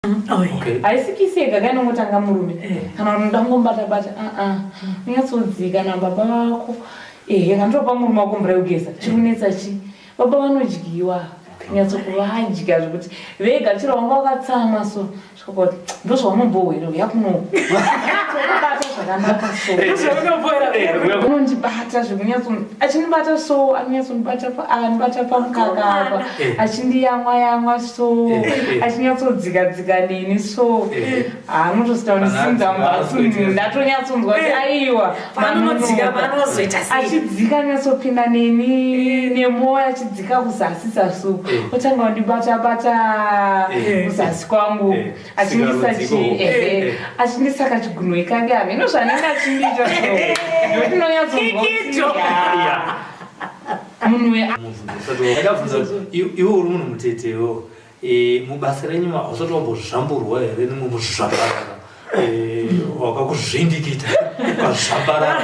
Oh, Haisi kisi yega kainongotanga murume. Eh. Kana unoda kungomubata-bata, aa, unyatsoodzika nababa vako. Ehe, kana topa murume wako mvura yekugeza, chikunetsa chii? Baba vanodyiwa, kunyatsokuvadya zvekuti vega chero wanga wakatsamwa so, svika kuti ndozvaunombohwera, uya kuno. Unyatsokubata zvakanaka so. Unondibata zvekunyatso, achindibata so, anonyatsondibata pa, anondibata pamukaka apa, achindiyamwa yamwa so, achinyatsodzika dzika neni so. Anotosita kundisimudza mubhatsu, ndatonyatsonzwa kuti aiwa, Paanodzika manonoka. panozoita sei? Achidzika anyatsopinda neni nemwoyo, achidzika kuzasi zasi uku, otanga kundibata bata kuzasi kwangu, achindisa Sikarudzi chi ikoko. ehe, achindisa kachigunwe kake, hameno zvanenge achindiita so, nekuti ndinonyatsonzwa kuti Kikito. ya, munhu we Ndakabvunza kuti iwe uri munhu mutetewo, mubasa renyu hausati wambozvamburwa here nemwe muzvambarara wakakuzvindikita ukazvambarara?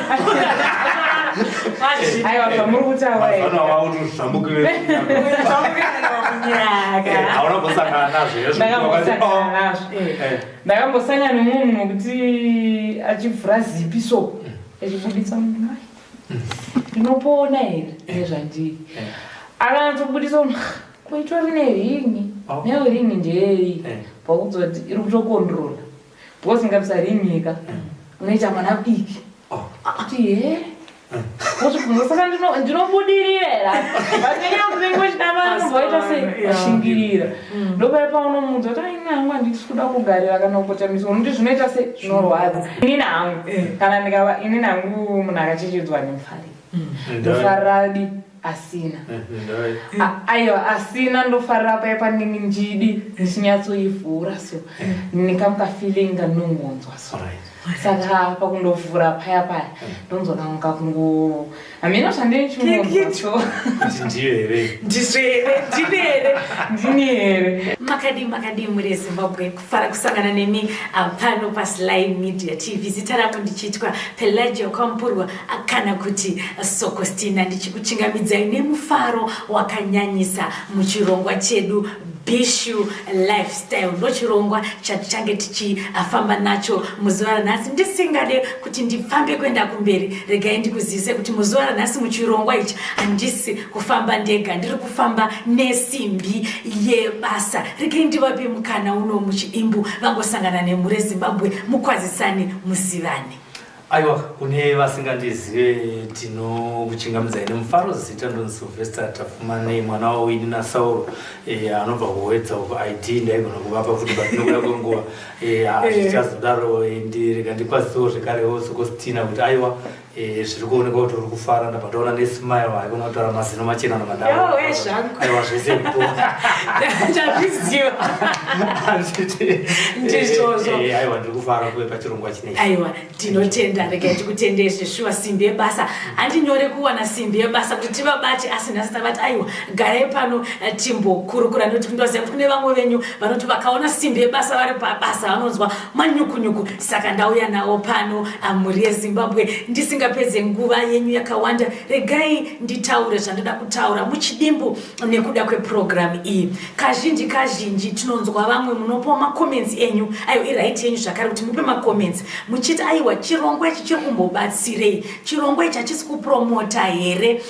Aiwa, zvamuri kutaura Mazano wava kuti uzvambukire, hauna kumbosangana nazvo here? Ndakambosangana nazvo. Ndakambosangana nemumwe munhu wekuti achivhura zipi so, achibuditsa munhu, "Ai, ndinopona here nezvandiri?" Akanyatsobudisa munhu, kuitori neringi. Oh. Neyo ringi ndeyei? Pakudzwa kuti iri kutokontrola, because ngabisa ringi ka, unoita mwana mudiki. Oh. Kuti he, wozvibvunza, saka ndinobudirira here? But nenyaya yekuti vanenge vachida mari, unobva waita sei? Washingirira. Ndopaya paunomuudza kuti aini hangu handisi kuda kugarira kana kukotamiswa, unoti zvinoita sei? Zvinorwadza. Inini hangu, kana ndikava inini hangu munhu akachechedzwa nemufariro, ndofarira di asina. Aiwa, asina ndofarira paya panenge ndidi ndichinyatsoivhura so, nekamu kafeeling kandinongonzwa so. Saka pakundovhura paya paya, ndonzwa kamwe kakungo, hameno zvandinechingonzwa so. Kuti ndiyo here? Ndizvo here? Ndini here? Ndini here? Makadii, makadii muri eZimbabwe? Kufara kusangana nemi pano paSly Media TV. Zita rangu ndichiitwa Pelagia Kwampurwa, kana kuti Sokostina, ndichikuchingamidzai nemufaro wakanyanyisa muchirongwa chedu Bishu Lifestyle. Ndochirongwa chatichange tichifamba nacho muzuva ranhasi. Ndisingade kuti ndifambe kuenda kumberi, regai ndikuzivise kuti muzuva ranhasi muchirongwa ichi handisi kufamba ndega, ndiri kufamba nesimbi yebasa. Regai ndivape mukana uno muchidimbu vangosangana nemhuri yeZimbabwe, mukwazisane, muzivane. Aiwa, kune vasingandizive, tinokuchingamidzai nemufaro. Zita ndonzi Sylvester Tafumanei, mwana waWini naSauro, anobva kuWedza uko. ID ndaigona kuvapa futi, but nokuda kwenguva hazvichazodaro. Ndirega ndikwazisewo zvekarewo Sokostina kuti aiwa, zviri kuonekwa kuti uri kufara. Ndabva ndaona nesmile, haikona kutaura mazino machena namadaro. Yowe, zvangu. Aiwa, zvese po. Ndazviziva. Handiti? Ndizvozvo. Aiwa, ndiri kufara kuve pachirongwa chinechi. Aiwa, tinotenda. Regai tikutendei zveshuwa. Simbi yebasa, handinyore kuwana simbi yebasa kuti tivabate, asi nhasi tavati aiwa, garai pano, timbokurukura, nekuti kundoziva kuti kune vamwe venyu vanoti vakaona simbi yebasa vari pabasa vanonzwa manyukunyuku. Saka ndauya nawo pano, mhuri yeZimbabwe. Ndisingapedze nguva yenyu yakawanda, regai nditaure zvandoda kutaura muchidimbu nekuda kwepurogiramu iyi. Kazhinji kazhinji tinonzwa vamwe munopawo macomments enyu. Aiwa, iright yenyu zvakare kuti mupe macomments muchiti aiwa, chirongwa ichi chiri kumbobatsirei? Chirongwa ichi hachisi kupromota here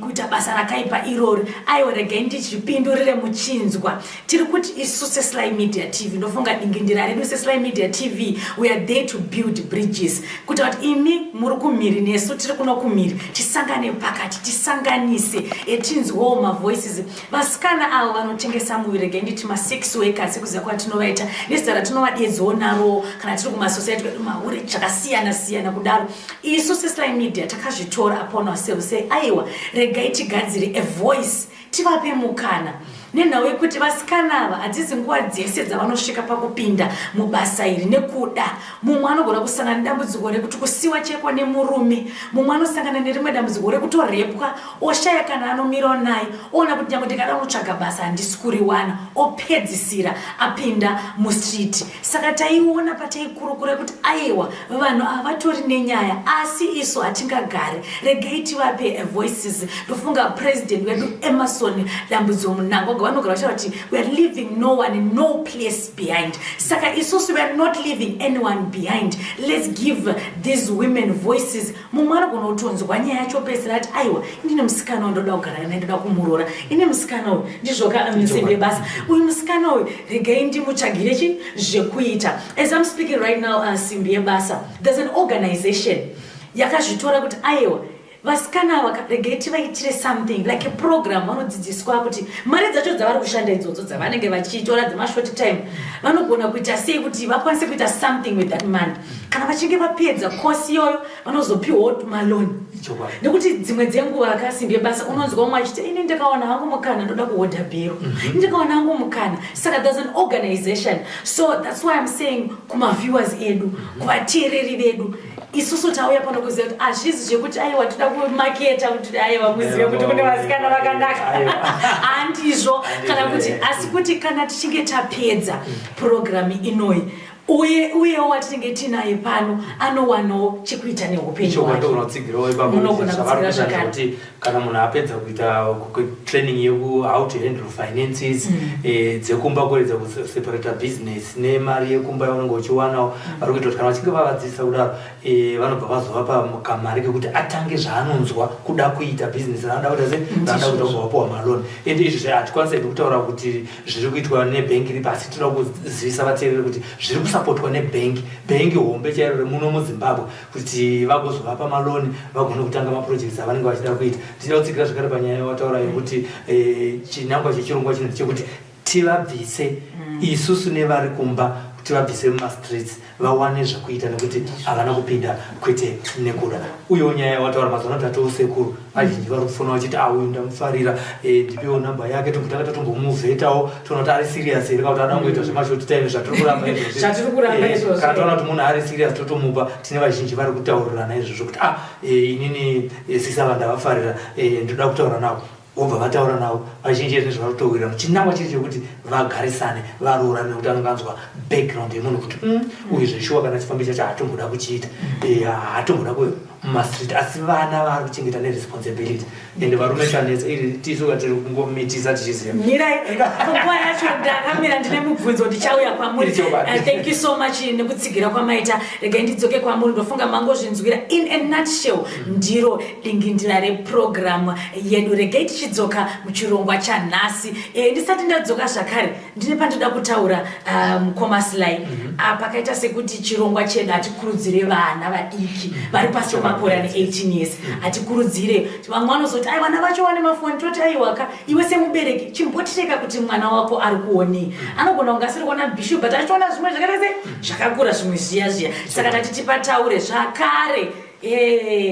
kuita basa rakaipa irori? Aiwa, regai ndichipindurire muchinzwa. Tiri kuti isu seSly Media TV, ndofunga dingindira redu seSly Media TV, we are there to build bridges, kuita kuti imi muri kumhiri nesu tiri kuno kumhiri tisangane pakati, tisanganise, tinzwewo mavoices. Vasikana avo vanotengesa muviri, regai nditi masex workers, sekuziva kwatinovaita nezita ratinovadedzawo naro kana tiri kumasociety kwedu, mahure, zvakasiyana siyana kudaro. Isu seSly Media takazvitora upon ourselves, say aiwa, regai tigadzire a voice, tivape mukana, nenhau yekuti vasikana ava hadzisi nguva dzese dzavanosvika pakupinda mubasa iri nekuda. Mumwe anogona kusangana nedambudziko rekuti kusiwa chekwa nemurume, mumwe anosangana nerimwe dambudziko rekutorepwa, oshaya kana anomirawo naye, oona kuti nyange ndikada kunotsvaga basa handisi kuriwana, opedzisira apinda mustreet. Saka taiona pataikurukura kuti aiwa, vanhu ava vatori nenyaya, asi isu hatingagari, regai tivape voices. Ndofunga president wedu Emmerson Dambudzo Mnangagwa. Vanogara vachitaura kuti we are leaving no one, no place behind. Saka isusu, we are not leaving anyone behind. Let's give these women voices. Mumwe anogona kutonzwa nyaya yacho pesera ati, "Aiwa, ndine musikana wandoda kugara naye, ndoda kumuroora. Ine musikana uyu." Ndizvoka, Simbi Yebasa? Uyu musikana uyu, regai ndimutsvagire chi zvekuita. As I'm speaking right now, Simbi Yebasa, there's an organization yakazvitora kuti, aiwa, vasikana ava, regai tivaitire something like a program. Vanodzidziswa kuti mari dzacho dzavari kushanda idzodzo, dzavanenge vachitora dzemashort time, vanogona kuita sei kuti vakwanise kuita something with that money. Kana vachinge vapedza kosi iyoyo, vanozopiwawo maloan. Nekuti dzimwe dzenguva, akaSimbi Yebasa, unonzwa umwe achiti, "Ini ndikawana hangu mukana, ndoda kuhodha bhero. Ndikawana hangu mukana." Saka there's an organization. So that's why I'm saying kumaviewers edu, kuvateereri vedu, isusu tauya pano kuziva kuti hazvizi zvekuti, aiwa, toda kumaketa kuti, aiwa, muzive kuti kune vasikana vakanaka. Handizvo. Kana kuti, asi kuti kana tichinge tapedza purogiramu inoyi, uye uyewo watinenge tinaye pano anowanawo chekuita neupenyu hwake. Ndogona kutsigirawo ipapo. Munogona kuti zvavari kutsigira kuita zvakare. Kuti kana munhu apedza kuita training yeku how to handle finances dzekumba, kuedza kuseparata business nemari yekumba yaunenge uchiwanawo, vari kuita kuti kana vachinge vavadzidzisa kudaro, vanobva vazovapa kamari kekuti atange zvaanonzwa kuda kuita, business raanoda kuita, se raanoda kuita, kubva vapuwa maloan. Ende izvi hatikwanisi hedu kutaura kuti zviri kuitwa nebhengi ripi, asi toda kuzivisa vateereri kuti zviri kusapotwa nebhengi, bhengi hombe chairo remuno muZimbabwe, kuti vagozovapa maloan, vagone kutanga maprojects avanenge vachida kuita. Tichida kutsigira zvakare panyaya yawataura yekuti chinangwa chechirongwa chino chekuti tivabvise isusu nevari kumba, tivabvise mumastreets, vawane zvekuita, nekuti havana kupinda kwete nekuda. Uyewo nyaya yawataura, mazuva ano tatoo sekuru vazhinji vari kufona vachiti, "A, uyu ndamufarira, ndipewo namba yake." Tombotanga tatombomuvhetawo, toona kuti ari serious here, kana kuti ada kungoita zvemashort time zvatiri kuramba izvozvi. Zvatiri kuramba izvozvo. Kana taona kuti munhu ari serious, totomupa. Tine vazhinji vari kutaurirana izvozvo kuti, "Ah, inini sisava ndavafarira, ndoda kutaura navo." Vobva vataura navo. Vazhinji ezvino zvari kutowirirana. Chinangwa chiri chekuti vagarisane, varoorane, nekuti anonge anzwa background yemunhu kuti, uyu zveshuwa kana chifambi chacho haatomboda kuchiita, haatomboda mumastreet, asi vana vari kuchengeta neresponsibility. Ende varume chanetsa iri, tisu tiri kungomitisa tichiziva. Mirai, panguva yacho ndakamira, ndine mubvunzo, ndichauya kwamuri. Ichokwadi. Thank you so much nekutsigira kwamaita. Regai ndidzoke kwamuri. Ndofunga mangozvinzwira in a nutshell, ndiro dingindira repurogiramu yedu. Regai tichidzoka muchirongwa chanhasi. Ndisati ndadzoka zvakare, ndine pandoda kutaura, mukoma Sly. Pakaita sekuti chirongwa chedu hatikurudzire vana vadiki vari pasi pemakore ane 18 years. Hatikurudzire. Vamwe vanozoti, "Ai, vana vacho vane mafoni." Toti, aiwaka, iwe semubereki chimbotireka kuti mwana wako ari kuonei. Anogona kunge asiri kuona bhishu, but achiona zvimwe zvakaita se zvakakura, zvimwe zviya zviya. Saka tati tipataure zvakare.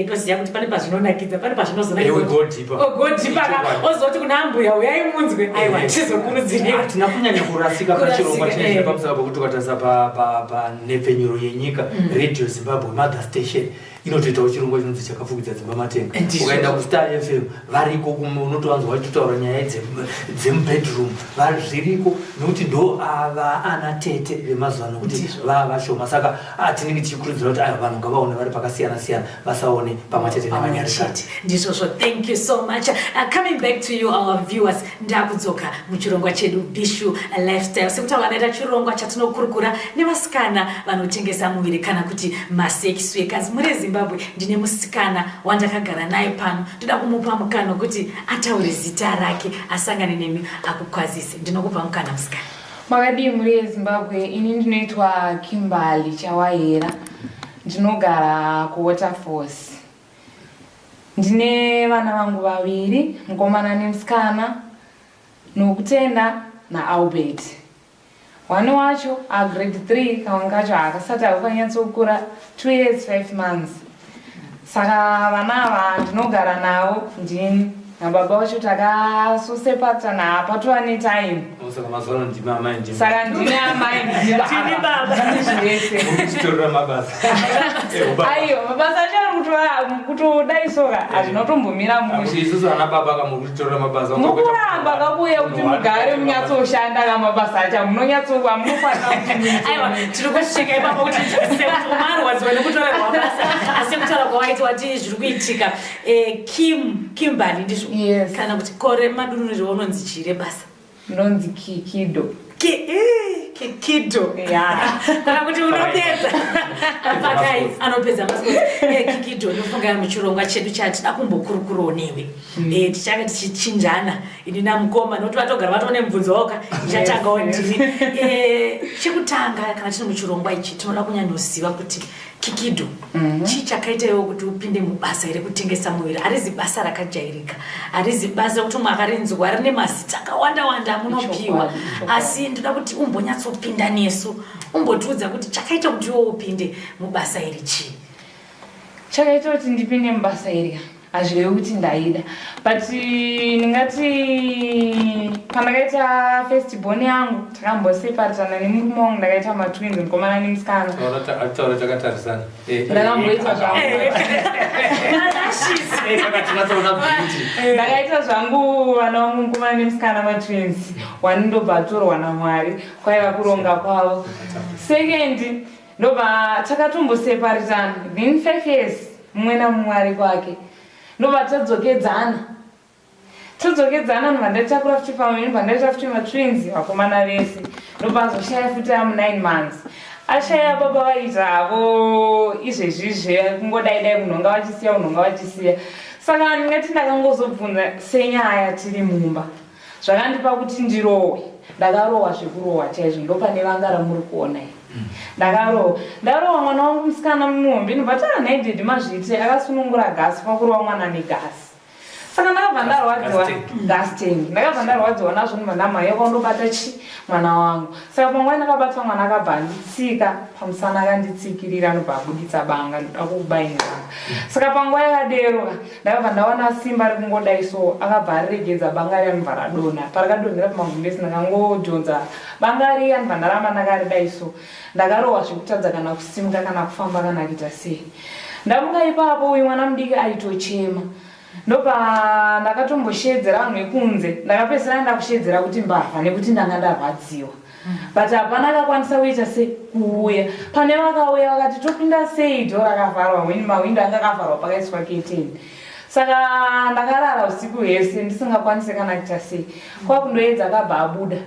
Ndoziva kuti pane pazvinonakidza, pane Here we go deeper. pazvinozonakidza, go deeper ka. Ichokwadi. Ozoti kuna ambuya, "Uyai munzwe." Aiwa, tizokurudzirei. Hatina kunyanya kurasika pachirongwa Kurasika, chinezve pamusaka pokuti ukatarisa panhepfenyuro yenyika, Radio Zimbabwe, mother station, inotoitawo chirongwa chinonzi Chakafukidza Dzimba Matenga. Ukaenda kuStar FM, variko, unotovanzwa vachitotaura nyaya dzemubedroom. Zviriko, nekuti ndo ava ana tete vemazuva ano, kuti vava vashoma. Saka tinenge tichikurudzira kuti, aiwa, vanhu ngavaone vari pakasiyana siyana, vasaone pamwe chete nevanyarikani. Chete. Ndizvozvo. Thank you so much. Coming back to you, our viewers, ndakudzoka muchirongwa chedu Bishu Lifestyle. Sekutaura ndaita, chirongwa chatinokurukura nevasikana vanotengesa muviri, kana kuti masex workers. Muri Zimbabwe, ndine musikana wandakagara naye pano. Ndoda kumupa mukana wekuti ataure zita rake, asangane nemi, akukwazise. Ndinokupa mukana, musikana. Makadii muri yeZimbabwe? Ini ndinoitwa Kimberly Chawahera, ndinogara kuWaterfalls. Ndine vana vangu vaviri, mukomana nemusikana, Nokutenda naAlbert. One wacho agrade 3, kamwe kacho hakasati hakukanyatsokura, 2 years 5 months. Saka vana ava ndinogara navo ndini nababa vacho, takasosepatana, hapatova netime. Saka mazuva ano ndimi amai, ndimi Saka ndini amai, ndini Ndini baba. Ndini zvese. Muchitorera mabasa. Aiwa, mabasa acho ari kutodaisoka, hazvina kutombomira Kuti mushe. isusu ana baba kamuri kutitorera mabasa. Mukuramba kakuuya kuti mugare munyatsoshanda kamabasa acho munonyatsoa munofanira kuti muite. Aiwa, tiri kusvika ipapo kuti umarwadziwa nekutorerwa basa, asi kutaura kwawaiti wati zviri kuitika. Kim, Kimberly, ndizvo? Yes. Kana kuti kore madunuriro unonzi chii rebasa? Ndonzi Kikido. Kikido. Kana kuti unopedza. Pakai anopedza masports. Kikido ndofunga muchirongwa chedu chatida kumbokurukurawo newe. Tichange tichichinjana ini namukoma nokuti vatogara vatone mubvunzo woka ndichatangawo ndini. Chekutanga kana tiri muchirongwa ichi tinoda kunyanyoziva kuti Kikido chii chakaita iwe kuti upinde mubasa iri kutengesa muviri? Harizi basa rakajairika, harizi basa rekuti umwe akarinzwa rine mazita akawanda wanda amunopiwa, asi ndoda kuti umbonyatsopinda nesu umbotiudza kuti chakaita kuti iwe upinde mubasa iri chii? Chakaita kuti ndipinde mubasa iri hazvirevi kuti ndaida, but ndingati pandakaita first born yangu takamboseparitana nemurume wangu, ndakaita matwins, mukomana nemusikana. Taura takatarisana. Ndakamboita zvangu. Saka tinatsoona beauty. Ndakaita zvangu vana vangu, mukomana nemusikana, matwins. One ndobva atorwa naMwari, kwaiva kuronga kwavo. Second ndobva takatomboseparitana, then 5 years mumwe namumwe ari kwake, ndobva tadzokedzana, ndobva ndatakura futi pamwe, ndobva ndaita futi matwins, vakomana vese. Ndobva azoshaya futi amu 9 months. Ashaya, baba vaita havo izvezvizve kungodai dai kunhonga vachisiya, kunhonga vachisiya. Saka ndingati ndakangozobvunza senyaya tiri mumba, zvakandipa kuti ndirohwe. Ndakarohwa zvekurohwa chaizvo, ndopane vanga ramuri kuona iyi. Ndakarohwa, ndarohwa mwana wangu musikana muhombe, ndobva taa, "Nhai daddy, mazviite." Akasunungura gasi, pakurova mwana negasi. Saka ndakabva ndarwadziwa, gas tank. Ndakabva ndarwadziwa nazvo, ndobva ndamhanya kwandobata chi mwana wangu. Saka panguva ndakabata mwana, akabva anditsika pamusana, akanditsikirira, ndobva abuditsa banga, "Ndoda kukubayira banga." Saka panguva yakadero ndakabva ndaona simba rikungodai so, akabva ariregedza banga riya, ndobva radonha. Parakadonhera pamagumbezi, ndakangodhonza banga riya, ndobva ndaramba ndakaridai so. Ndakarohwa zvekutadza kana kusimuka, kana kufamba, kana kuita sei. Ndamuka ipapo, uyu mwana mudiki aitochema. Ndopa ndakatomboshedzera vanhu vekunze, ndakapedzisira ndakushedzera kuti mbavha, nekuti ndanga ndarwadziwa, but hapana akakwanisa kuita se kuuya. Pane vakauya vakati, "Topinda sei? Door rakavharwa." Mawindo anga akavharwa, pakaiswa keteni. Saka ndakarara usiku hwese ndisingakwanisi kana kuita sei. Kwakundoedza, akabva abuda,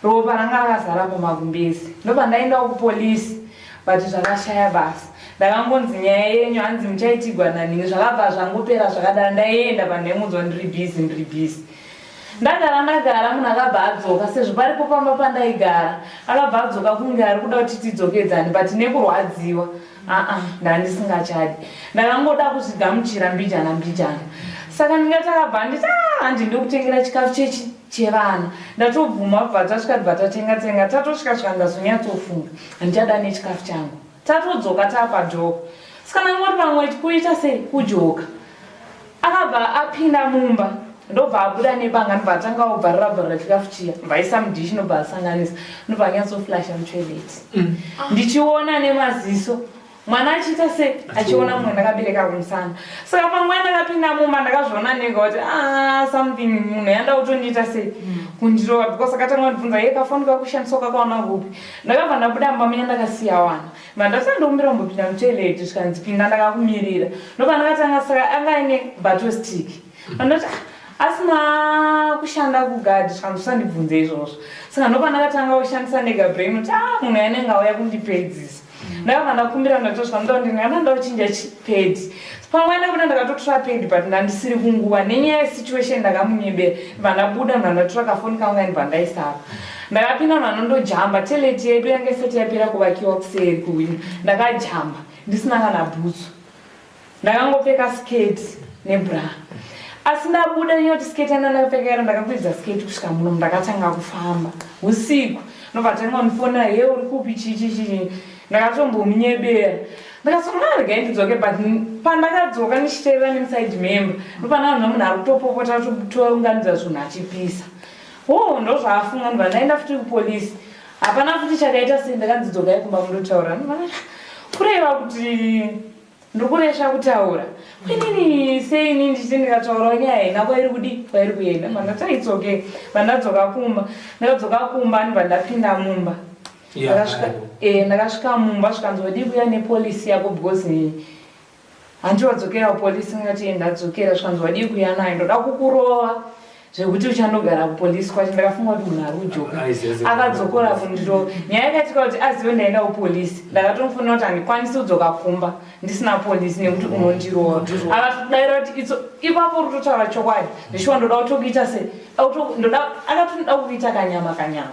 ropa ranga rakazara pamagumbezi. Ndobva ndaendawo kupolisi, but zvakashaya basa. Ndakangonzi nyaya yenyu hanzi muchaitigwa nanini. Zvakabva zvangopera zvakadaro. Ndaienda panhaimunzwa, "Ndiri busy, ndiri busy." Ndagara ndagara, munhu akabva adzoka, sezvo paripo pamba pandaigara. Akabva adzoka kunge ari kuda kuti tidzokedzani, but nekurwadziwa, aa, ndandisingachadi. Ndakangoda kuzvigamuchira mbijana mbijana. Saka ndingati akabva anditi, "Ah, handi ndokutengera chikafu chechi chevana." Ndatobvuma, bva tasvika, bva tatenga tenga. Tatosvika svika, ndazonyatsofunga handichada nechikafu changu. Tatodzoka taapadhoko, saka ndangoti pamwe kuita sei kujoka. Akabva apinda mumba, ndobva abuda nebanga, ndobva atanga kubvarura bvarura chikafu chiya, bvaisa mudhishi, ndobva asanganisa, ndobva anyatsoflasha mutoilet. Ndichiona nemaziso mwana achiita se achiona mumwe ndakabereka kumusana. Saka panguva ndakapinda mumba, ndakazviona ndega kuti, ah, something munhu yanda kutondiita sei, kundirova, because akatanga kundibvunza, "Ye, kafoni kakushandiswa kakaona kupi?" Ndakabva ndabuda mumba muya, ndakasiya wana mandasa, ndokumbira kumbopinda mutoilet. Zvikanzi, "Pinda, ndakakumirira." Ndobva ndakatanga. Saka anga aine battle stick. Andati, "Ah, asina kushanda kugadhi." Zvikanzi, "Usandibvunze izvozvo." Saka ndopa ndakatanga kushandisa ndega brain kuti, ah, munhu anenge auya kundipedzisa. Ndakabva ndakumbira, ndatosvika ndoda ndingada ndauchinja pad. Pamwe ndabuda, ndakatotora pad, but ndandisiri kunguva nenyaya yesituation. Ndakamunyebera, ndibva ndabuda, ndibva ndatora kafoni kangu, ndibva ndaisapa. Ndakapinda, vanhu vanondojamba. Toilet yedu yanga isati yapera kuvakiwa kuseri kuwindo. Ndakajamba ndisina kana bhutsu, ndakangopfeka sketi nebra. Asi ndabuda nyoti sketi yanda ndakapfeka iro, ndakakwidza sketi kusvika muno. Ndakatanga kufamba usiku, ndobva tanga kundifonera, "He, uri kupi?" Chichi chichi. Ndakatombomunyebera, ndakasonga, "Regai ndidzoke." But pandakadzoka ndichiteerera nemuside memba, ndopanavanhu, munhu ari kutopopota, tounganidza zvinhu achipisa. O, ndozvaafunga. Ndobva ndaenda futi kupolisi, hapana futi chakaita sei. Ndakanzi, "Dzokai kumba mundotaura." Kureva kuti ndikuresva kutaura kwinini seini, ndichiti ndikataurawo nyaya haina kwairi kudi kwairi kuenda. Mandati, "It's okay." Vandadzoka kumba, ndakadzoka kumba, ndibva ndapinda mumba. Ndakasvika mumba, zvikanzi, "Wadii kuuya nepolisi yako? Because handi wadzokera kupolisi." Ngati, "Ndadzokera." Zvikanzi, "Wadii kuuya nayo? Ndoda kukurova." Zvekuti uchandogara kupolisi kwacho, ndakafunga kuti munhu ari kujoka. Akadzokora kundiro. Nyaya yakaitika kuti azive ndaenda kupolisi, ndakatomufonera kuti handikwanisi kudzoka kumba ndisina polisi nekuti unondirova. Akatodaira kuti itso ipapo uri kutotaura chokwadi, ndishuwa ndoda kutokuita se ndoda, akatoda kukuita kanyama kanyama.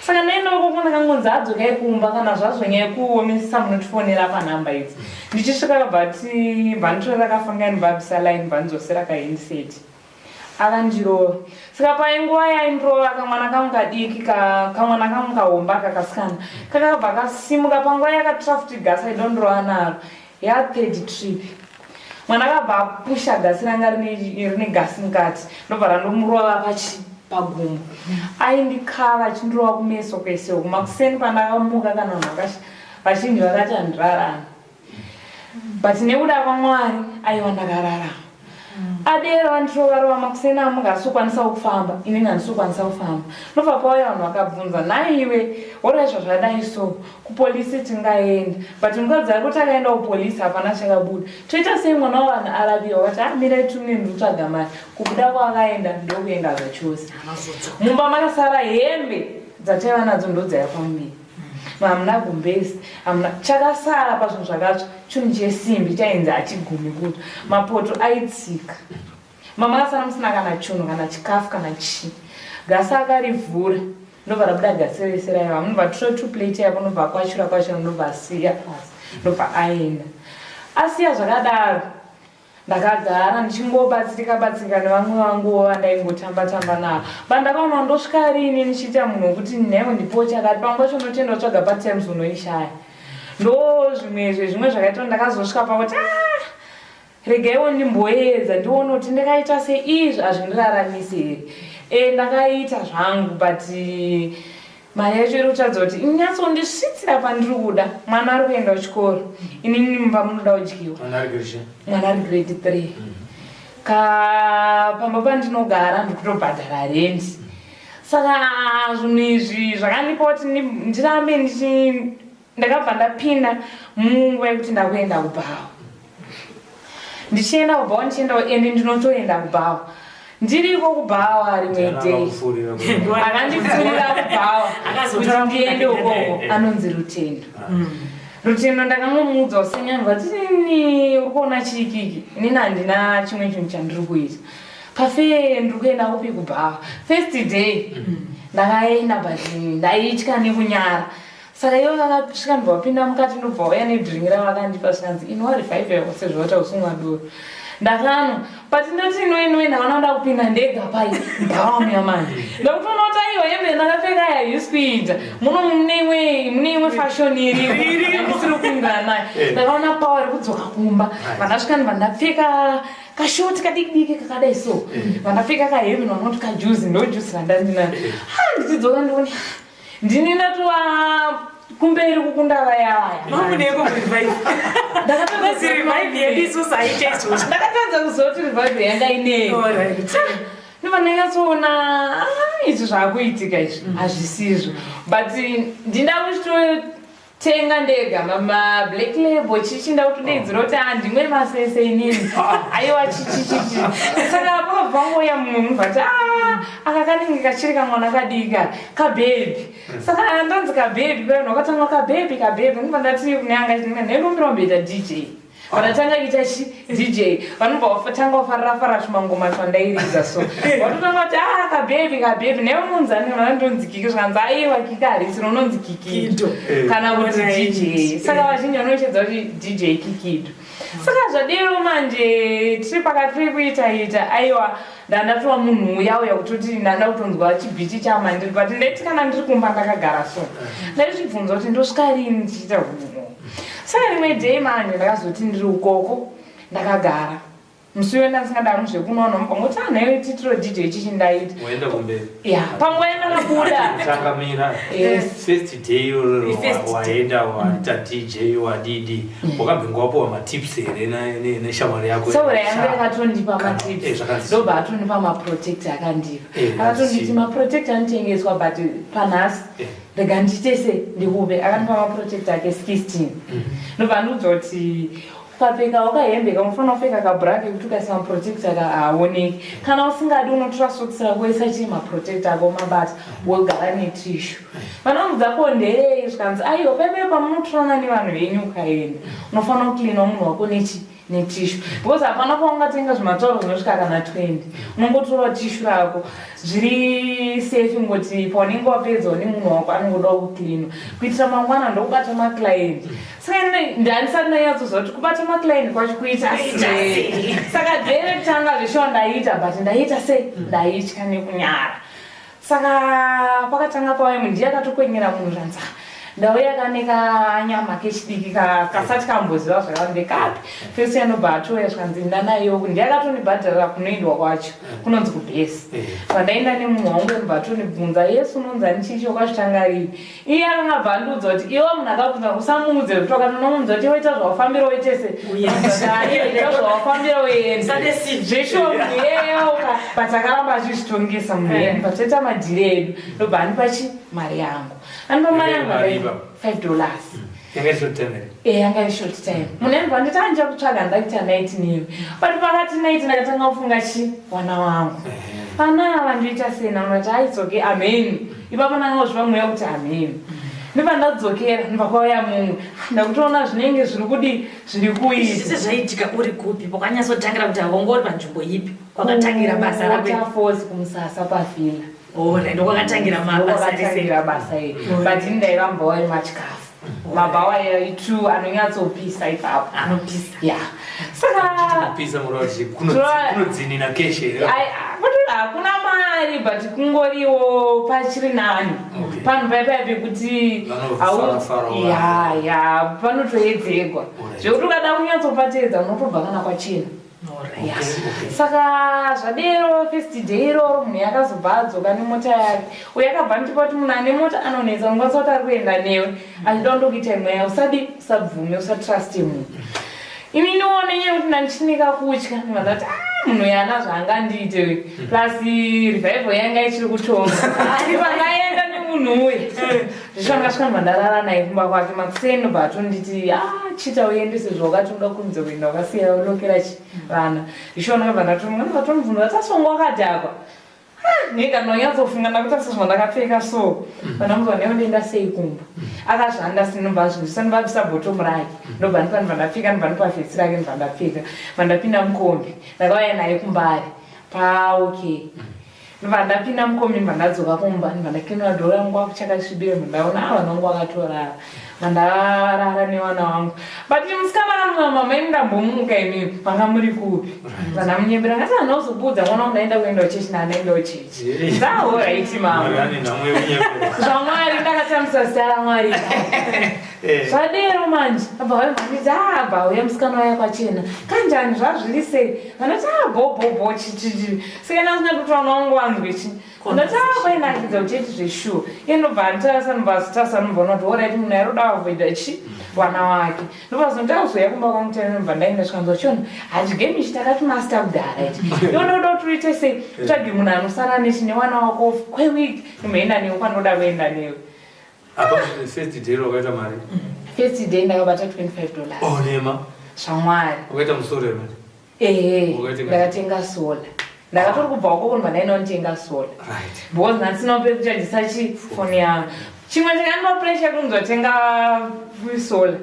Saka ndaenda ukoko, ndakangonzi adzokai kumba, kana zvazonyaya kuomesesa munotifonera panhamba idzi. Ndichisvika kabva ati bvanditorera kafangani, bvabvisa line, bvandidzosera kahandset, akandirova. Saka painguva yaindirova, kamwana kangu kadiki, kamwana kangu kahomba kakasikana kakabva kasimuka panguva yakatura futi gasi aidondirova naro yathird trip. Mwana akabva apusha gasi ranga rine gasi mukati, ndobva randomurova pachi pagumbo. Aindikava achindirova kumeso kwese uku. Makuseni pandakamuka, kana vanhu vazhinji vakati handirarami, but nekuda kwaMwari aiwa ndakararama. Adero andirova makuseni, amuka hasikukwanisa kufamba, inini handisi kukwanisa kufamba. Ndobva pauya vanhu vakabvunza, "Naiwe woraizva zvadai so, kupolisi tingaenda, but mukadzi ari kuti akaenda kupolisi hapana chakabuda, toita sei? Mwana wavanhu arapiwa." Vati, "Amirai tumine, ndikutsvaga mari." Kubuda kwaakaenda ndokuenda zvachose. Mumba makasara hembe dzataiva nadzo, ndodzaiva pamuviri, hamuna gumbezi, hamuna chakasara pazvinhu zvakatsva. Chinhu chesimbi chainzi hachigumi kuti mapoto aitsika. Mama akasara musina kana chunhu, kana chikafu, kana chii. Gasi akarivhura, ndobva rabuda gasi rese raiva. Munobva tora two plate yako, ndobva kwachura kwachura, ndobva asiya pasi, ndobva aenda asiya zvakadaro. Ndakagara ndichingobatsirika batsirika nevamwe vanguwo vandaingotamba tamba navo. Pandakaona ndosvika rini ndichiita munhu wekuti nhaiwe ndipowo chakati, pamwe pacho unotoenda utsvaga patimes unoishaya. Ndo zvimwe zvezvimwe zvakaita ndakazosvika pakuti, ah, regaiwo ndimboedza ndione kuti ndikaita seizvi hazvindiraramise here. Ndakaita zvangu, but mari yacho iri kutaridza kuti inyatsondisvitsira pandiri kuda. Mwana ari kuenda kuchikoro, inini mumba munoda kudyiwa. Mwana ari grade 3. Ka pamba pandinogara ndikutobhadhara rendi. Saka zvinhu izvi zvakandipa kuti ndirambe ndichi. Ndakabva ndapinda munguva yekuti ndakuenda kubhawa, ndichienda kubhawa, ndichienda, ende ndinotoenda kubhawa. Ndiriko kubhawa rimwe day akandipfurira kubhawa kuti ndiende ukoko anonzi Rutendo. Rutendo ndakangomuudza usenyangwa tini, uri kuona chiikiki, inini handina chimwe chinhu chandiri kuita pafee, ndiri kuenda kupi? Kubhawa. First day ndakaenda, but ndaitya nekunyara. Saka ivo vakasvika, ndobva vapinda mukati, ndobva vauya nedrink ravakandipa, zvikanzi, "Inwa, revive yako sezvo wata usumwa doro." Ndakanwa, but ndati inwe inwe, ndakaona nda kupinda ndega pai bhawa muya manje. Ndakutoona kuti aiwa, hembe ndakapfeka aya haisi kuita muno, mune imwe fashion irimo ndisiri kupindana nayo. Ndakaona power rekudzoka kumba. Vandasvika, ndibva ndapfeka kashoti kadiki diki kakadai so, vandapfeka kahembe vanoti kajuzi, ndo juzi randandinayo. Ha, ndichidzoka ndione ndini ndatova kumberi kukunda vaya vaya. Mamuneko kurevive. Revive yedu isusu haiite izvozvo. Ndakatadza kuziva kuti revive yanga inei. Ndobva ndanyatsoona, ah, izvi zvaakuitika izvi hazvisizvo, but ndinda kuchitotenga ndega mablack label chichi, ndakutodaidzira kuti handimwe masese inini, aiwa, chichichichi. Saka pakabva pangouya mumwe munhu vati, "Ah, aka kanenge kachiri kamwana kadika kabhebhi." Saka ndonzi kabhebhi pano wakatanga kabhebhi kabhebhi. Ndobva ndati kune anga nhendombiromboita DJ. Vanatanga kuita chi DJ, vanobva vatanga kufarira farira tumangoma twandairidza, so vatotanga kuti, "Ah, kabhebhi kabhebhi." Newe munzani vanondonzi Kiki, zvikanzi, "Aiwa, Kiki harisi, rinonzi Kikido kana kuti DJ." Saka vazhinji vanochedza kuti DJ Kikido. Saka zvadero manje tiri pakati pekuita ita, aiwa, ndandatova munhu uya uya kutoti ndanda kutonzwa chibhichi chamandiri. But ndaiti kana ndiri kumba ndakagara so, ndaizvibvunza kuti ndosvika rini ndichiita hunhu. Saka rimwe day manje ndakazoti ndiri ukoko ndakagara, musi uyo ndandisingadamu zvekunoona mupangoti anhaiwe titiro DJ chichi ndaita. Waenda kumberi. Ya, panguva yandakabuda. Takamira. Yes. First day iroro First day. waenda waita DJ wadidi, wakabvinga wapiwa matips here neshamwari yako? Saura yangu yakatondipa matips. Zvakanzi Ndobva atondipa maprotect akandipa. Akatonditi maprotect anotengeswa, but panhasi rega ndiite se ndikupe. Akandipa maprotect ake 16, ndobva andiudza kuti Ukapfeka wakahembe kaunofanira kupfeka kabra kekuti ukaisa maprotector ka haaoneki. Kana usingadi unotora socks rako woisa chii maprotector ako mabata wogara netishu. Vanomudza ko ndeyei zvikanzi aiwa paive pamunotorana nevanhu venyu ukaenda unofanira kucleana munhu wako nechi netishu because hapana paungatenga zvimatauro zvinosvika kana 20 unongotora tishu rako zviri safe ngoti paunenge wapedza une munhu wako anongodawo kucleanwa kuitira mangwana ndokubata maclient saka ndandisati ndanyatsoziva kuti kubata maclient kwacho kuita sei saka day rekutanga zveshuwa ndaiita but ndaiita sei ndaitya nekunyara Saka pakatanga pauya munhu ndiye akatokwenyera munhu zvanzi ah, ndauya kane kanyama kechidiki kasati kamboziva zvakandekapi fesi anobva atouya zvikanzi ndanayo ndiye akatondibhadharira kunoendwa kwacho kunonzi kubhesi pandaenda nemunhu wangu anobva atondibvunza yesu unonzi ani chichi wakazvitanga rii iye akanga abva andiudza kuti iwe munhu akabvunza usamuudze kuti wakatonomuudza kuti iwe ita zvawafambira uite se ita zvawafambira uende zveshuwa munhu iyeyeuka but akaramba achizvitongesa munhu iyeye but toita madhiri edu ndobva andipa chi mari yangu andipa mari yangu $5 eh, yanga iri short time munhu anobva anditi anja kutsvaga ndakuita night newe but pakati night ndakatanga kufunga chi wana wangu pana ava ndoita sei namati aitsoke ameni ipapo ndanga kuzvipa mweya kuti ameni ndobva ndadzokera ndobva kwauya mumwe ndakutoona zvinenge zviri kudi zviri kuita zvese zvaiitika uri kupi pakanyatsotangira kuti awonga uri panzvimbo ipi kwakatangira basa rako kumusasa pavhila Ora ndokwakatangira mabasa ese. basa iri. But ini ndaiva mubhawa yemachikafu. Mabhawa itu anonyatsopisa ipapo. Anopisa. Yeah. Saka kupisa murauti kunodzinina keshe here? Hakuna mari but kungoriwo pachiri nani. Panhu paya paya pekuti ya ya panotoedzegwa. Zvekuti ukada kunyatsopateedza unotobva kana kwachena. Saka zvadero first day iroro munhu yakazobva adzoka nemota yake uye akabva andipa kuti munhu ane mota anonetsa unokwanisa kuti ari kuenda newe achida kundokuita imwe yayo usadi usabvume usatruste munhu ini ndione nyaya yekuti ndandichinika kutya ndikati ah, munhu uyu ana zvaangandiite uyu plus revival yanga ichiri kutonga pandaenda nemunhu uyu Zvanga svika ndarara naye kumba kwake makuseni ndobva atonditi ah chita uende sezvo wakati unoda kukurumidza kuenda wakasiya ulokera chi vana. Zvishuwa ndakabva ndatomuka ndobva atomubvunza kuti asonga wakadhakwa. Ah, neka ndonyatsofunga ndakutarisa zvandakapfeka so vanamuzwa newe ndoenda sei kumba akazvanda sinobva azvinzwisa ndobva abvisa bhotomu rake ndobva ndipa ndobva ndapfeka ndobva ndipa vhesi rake ndobva ndapfeka ndobva ndapinda mukombi ndakauya naye kumbare paokay Ndobva ndapinda mukombi ndobva ndadzoka kumba ndobva ndakenura dhoo rangu kwakuchakasvibira ndobva ndaona ah vana vangu vakatorara ndobva ndarara nevana vangu but musikana anonga mama imi ndambomuka imi manga muri kupi ndobva ndamunyembera ngati handina kuzokuudza mwana wangu ndaenda kuenda kuchechi ndandaenda kuchechi ndahoraiti mama zvamwari ndakatambisa zita ramwari Eh. Zvadero manje abva vauya vanditi ah abva auya musikana waya kwachena kanjani zvazviri sei vanoti ah bho bho bho chichichi saka ndasina kuti vana vangu vanzwe chi ndati ah kwainakidza kuchechi zveshuwa iye ndobva anditarisa ndobva azotarisa ndobva ona kuti orit munhu airoda avoida chi wana wake ndobva azonoti auzouya kumba kwangu tena ndobva ndaenda zvikanzwa chiona hachigame ichi takati master kudhara ichi iwe ndoda kuti uite sei utsvage munhu anosara nechi newana wako kweweek ndimboenda newe kwanoda kuenda newe Apa first day wakaita mari? First day ndakabata $25. Oh, nema. Zvamwari. Wakaita musoro here manje? Ehe. Ndakatenga solar. Ndakatori kubva uko kunobva ndaenda kunotenga solar. Right. Because ndandisina pekuchajisa chi phone yangu. Chimwe chakandipa pressure kunzotenga solar.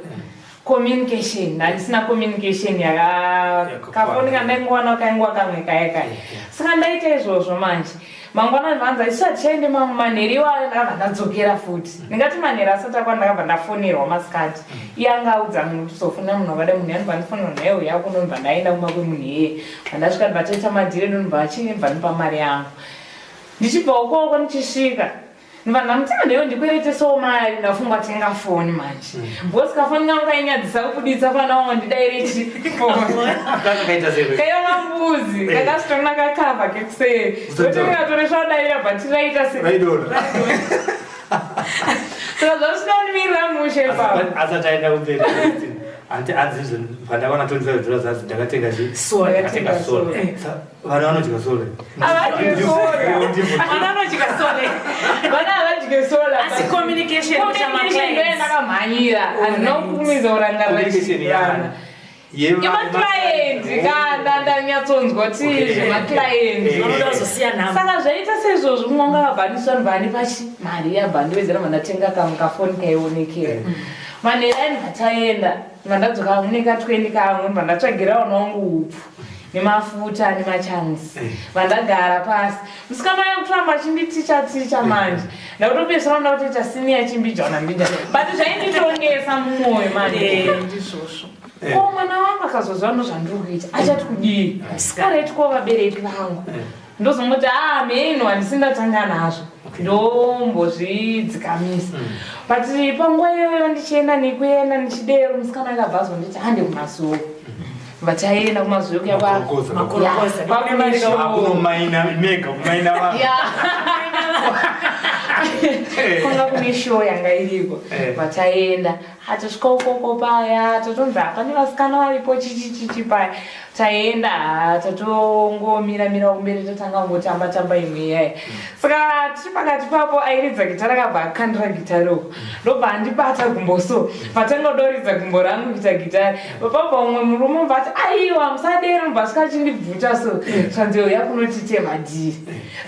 Communication, ndandisina communication yaka kafoni kandaingowana kaingwa kamwe kaya kaya. Saka ndaita izvozvo manje. Mangwana vanza isu hatichaende mamwe manheru iwayo ndakabva ndadzokera futi. Ndingati manheru asati akwana ndakabva ndafonerwa masikati. Iye anga audza munhu kuti uzofonera munhu wakadai munhu yanobva ndifonera naye uya kuno ndobva ndaenda kumba kwemunhu iyeye. Pandasvika ndobva taita madhiri edu ndobva achii ndobva ndipa mari yangu. Ndichibva ukoko ndichisvika Ndibva ndamuti ah ndeyo ndikweretesawo mari ndafunga tenga foni manje. Because kafoni kangu kainyadzisa kubuditsa pana wangu ndidaire chi foni. Kakaita sei? Kaiva mbuzi kakasitorina kakava kekuseri. Zvoti ndikatoresva daira but raita sei. Raidona. Saka zvasina kundimirira mushe ipapo. Asati aenda kumberi. Anti anzi pandakaona $25 anzi ndakatenga chi? Sola. Ndakatenga sola. Vana vanodya sole. Havadye sola. Vana vanodya sole. Vana havadye sola. Asi communication communication ndoyandakamhanyira. Handina kukurumidza kurangarira Communication chirana. Yemaclient kana ndanyatsonzwa kuti zvemaclient. Vanoda kuzosiya nhamba. Saka zvaita seizvozvo mumwe wanga vabvaniswa ndibva andipa chi mari yabva ndiwedzera mandatenga kamwe kafoni kaionekera. Manheru ayi ndibva taenda ndibva ndadzoka mune ka 20 kamwe ndibva ndatsvagira vana wangu hupfu nemafuta nemachangs vandagara pasi. Musikana uya kutoramba achinditicha ticha manje. Ndakutopedzisira ndoda kutoita senior chimbijana mbijana. But zvainditonetsa mumwoyo manje. Ndizvozvo. Ko mwana wangu akazoziva ndozvandiri kuita achati kudii? Alright, ko vabereki vangu ndozongoti ah mheno handisi ndatanga nazvo ndombozvidzikamisa. But panguva iyoyo ndichienda nekuenda ndichidero musikana akabva azonditi hande kumazuva. Vataenda kumazuva kuya kwa Makorokoza. Makorokoza. Ya, kwakune show. Akunomaina mega kumaina vanhu. Ya. Kwanga kune show yanga iriko. Vataenda hatisvika ukoko paya tatonzi hapane vasikana varipo chichichichi paya taenda tatongomira mira kumberi tatanga kungotamba tamba imwe iyaya. Saka tiri pakati papo airidza gitara akabva akandira gitari uko ndobva andibata gumbo so patanga kudoridza gumbo rangu kuita gitari pabva umwe murume ubva ati aiwa musadero ndobva asvika achindibvuta so zvanzi uya kunotite madhiri.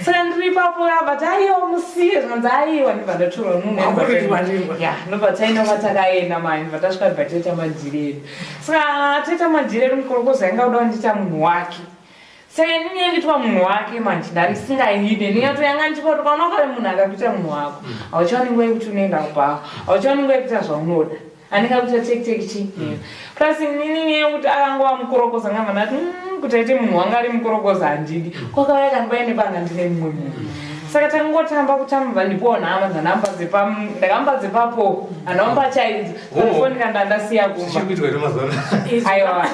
Saka ndiri ipapo abva ati aiwa musiye zvanzi aiwa ndibva ndatorwa munhu Wakurirwa-rirwa. Ya, ndobva taenda kwatakaenda manje ndobva tasvika ndobva toita madhiri edu. Saka toita madhiri edu mukorokoza yanga kuda kundiita munhu wake. Saka inini yandiitwa munhu wake manje ndarisingaide ndinyato yanga ndichipoti ukaona kare munhu akakuita munhu wako hauchaoni nguva yekuti unoenda kubhawa, hauchaoni nguva yekuita zvaunoda, anenge akuita teki teki chi. Plus inini yekuti akangova mukorokoza ngabva ndati kuti aite munhu wanga ari mukorokoza handidi. Kwakauya kandibai nebanga ndine mumwe munhu. Saka tangotamba kutamba vandipiwa nhamba dzanhamba dzepa ndakamba dzepapo hanhamba chaidzo. Foni kana ndasiya kumba. Zvichiri kuitwa here mazuva ano? Aiwa.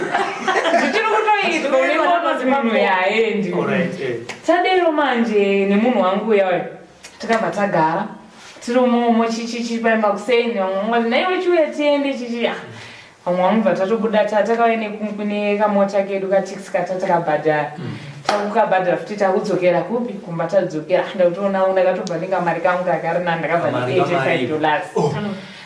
Zvichiri kutoitwa unenge unoti munhu yaendi. Alright, eh. Tadero manje nemunhu wangu uya uya. Takabva tagara tiri umomo chichichi paimba kuseni vamwe vangati naiwe chiuya tiende chichi. Ah, vamwe vangu bva tatobuda takauya nekamota kedu katiksi katatakabhadhara. Takukabhadhara futi takudzokera kupi kumba tadzokera. Ndakutoona ndakatobva nengamari kangu kakari nani ndakabva Kamari ne kamari. $85 dollars. Oh,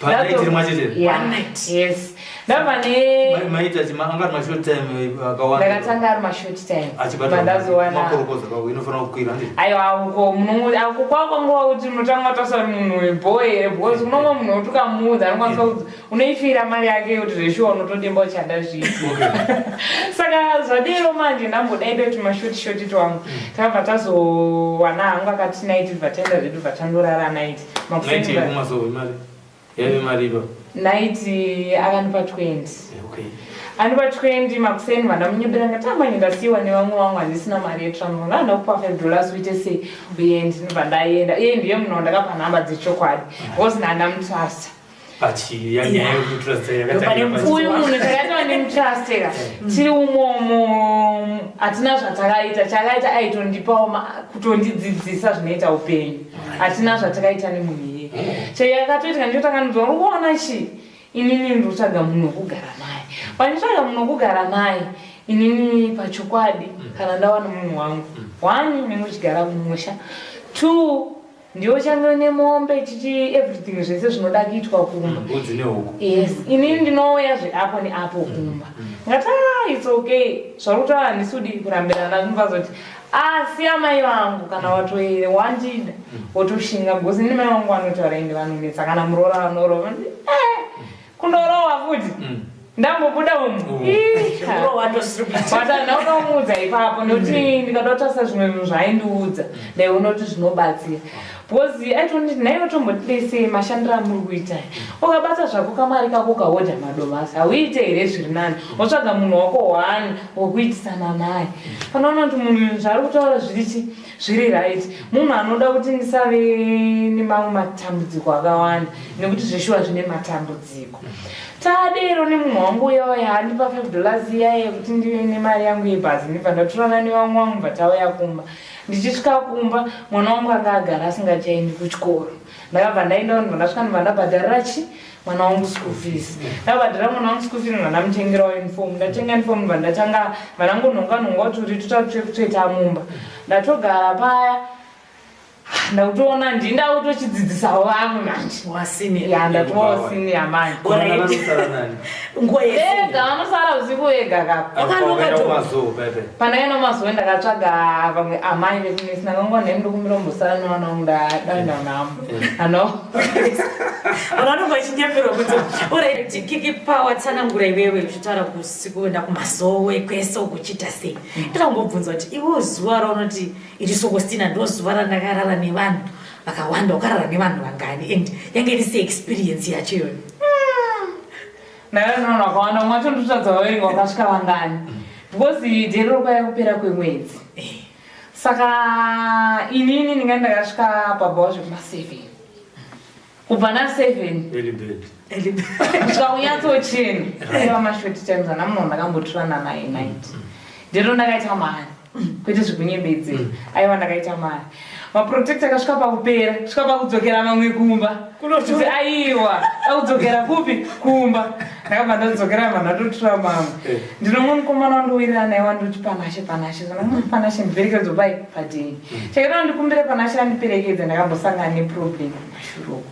panaiti rimwe chete? Yeah. One night. Yes. Ndabva ne Maita anga ari mashort time akawanda. ndakatanga ari mashort time. Achibata Bandazowana makorokoza kako inofanira kukwira handiti? aiwa uko muno ako kwakwanguva kuti unotanga wataura munhu webho here because unomwe munhu wekuti ukamuudza anokwanisa kuti unoifira mari yake yekuti zveshuwa unotodemba uchada zvipi. Saka zvadero manje ndambodaida kuti mashoti shoti twangu takabva tazowana hangu akati night bva taenda zvedu bva tandorara night. Night yekumasowe mari. Yaive mari ipa. Night akandipa 20. Okay. Andipa 20 makuseni vandamunyebera ngati amanye ndasiyiwa nevamwe vangu handisina mari yetransport ndanoda kupa 5 dollars uite sei uye ndinobva ndaenda iye ndiye munhu wandakapa nhamba dzechokwadi because ndandamutrasta. Pachi yanyaya yekutrust Pane yakatanga. Uyu munhu takaita nemutrusteka tiri umomo hatina zvatakaita chakaita aitondipawo kutondidzidzisa zvinoita upenyu hatina zvatakaita nemunhu iye chayakatoitika ndicho takanzwa uri kuona chi inini ndinotsvaga munhu wekugara naye panditsvaga munhu wekugara naye inini pachokwadi kana ndawana munhu wangu one unenge uchigara kumusha two ndiwo change nemombe chichi everything zvese zvinoda kuitwa kumba. Mbudzi nehuku. Yes, inini ndinouya zveapo neapo kumba. Ngati ah, it's okay. Zvari kutaura handisi kudii kurambirana ndinobva zoti asi amai vangu kana watoere wandida wotoshinga because ini mai vangu vanotaura ende vanonetsa kana muroora vanorova kundorowa futi. Ndambobuda umu. Kurohwa ndozviri kuita. Ndaunomuudza ipapo nekuti ndikada kutarisa zvimwe zvinhu zvaaindiudza ndaiona kuti zvinobatsira because aitonditi nhaiwe tombotidei mashandiro amuri kuita ukabata zvako kamari kako ukahodha madomasi hauite here zviri nani wotsvaga munhu wako one wokuitisana naye panoona kuti munhu zvaari kutaura zvirichi zviri right munhu anoda kuti ndisave nemamwe matambudziko akawanda nekuti zveshuwa zvine matambudziko tadero nemunhu wangu uya andipa 5 dollars iya yekuti ndive nemari yangu yebhazi ndibva ndatorana nevamwe vangu bva tauya kumba ndichisvika kumba mwana wangu anga agara asingachaendi kuchikoro ndakabva ndaenda ndibva ndasvika ndibva ndabhadharira chi mwana wangu school fees ndabhadhara mwana wangu school fees ndibva ndamutengerawo uniform ndatenga uniform ndibva ndatanga vanangonhonga nhonga kuti uri tuta tsvekutsveta mumba ndatogara paya. Ndakutoona ndini ndakutochidzidzisawo vamwe manje. Wasenior. Ya, ndatovawo senior manje. Alright. Vanosara nani? Nguva yese. Vega vanosara usiku vega kapa. Wakanoka Wakaenda to. kumazuva pepe. Pandakaenda kumazuva ndakatsvaga vamwe amai vekunesi ndakangova nemi ndokumbira nevana vangu ndadaenda namo. Ano. Vanhu vanonge vachinyeperwa kunze. Alright, Kiki Power tsanangura iwewe uchitaura kuenda kumazowe kwese uko uchiita sei. Ndoda kumbobvunza kuti iwe zuva raunoti iri Sokostina ndo zuva randakarara nevanhu vakawanda, wakarara nevanhu vangani and yange iri sei experience yacho iyoyo? Ndakaenda nevanhu vakawanda, mumwe wacho ndotadza vaverenga wakasvika vangani. Because dhero kwaiva kupera kwemwedzi. Saka inini ndinga ndakasvika pabhawa zvekuma 7. Kubva na 7 Early bed. kusvika kunyatsochena. Aiva mashort times ana munhu ndakambotorana naye night. Ndiro ndakaita mari. Kwete zvekunyembedzera. Aiwa ndakaita mari. Maprotect akasvika pakupera, kusvika pakudzokera mamwe kumba. Kuti aiwa, akudzokera kupi? Kumba. Ndakabva ndadzokera vanhu vatotora mamwe. Ndinomwe mukomana wandowirirana naye wandoti Panashe, Panashe. Saka ndakati Panashe ndiperekedzo pai padheni. Chakaita ndikumbire Panashe andiperekedze ndakambosangana neproblem kumashure uko.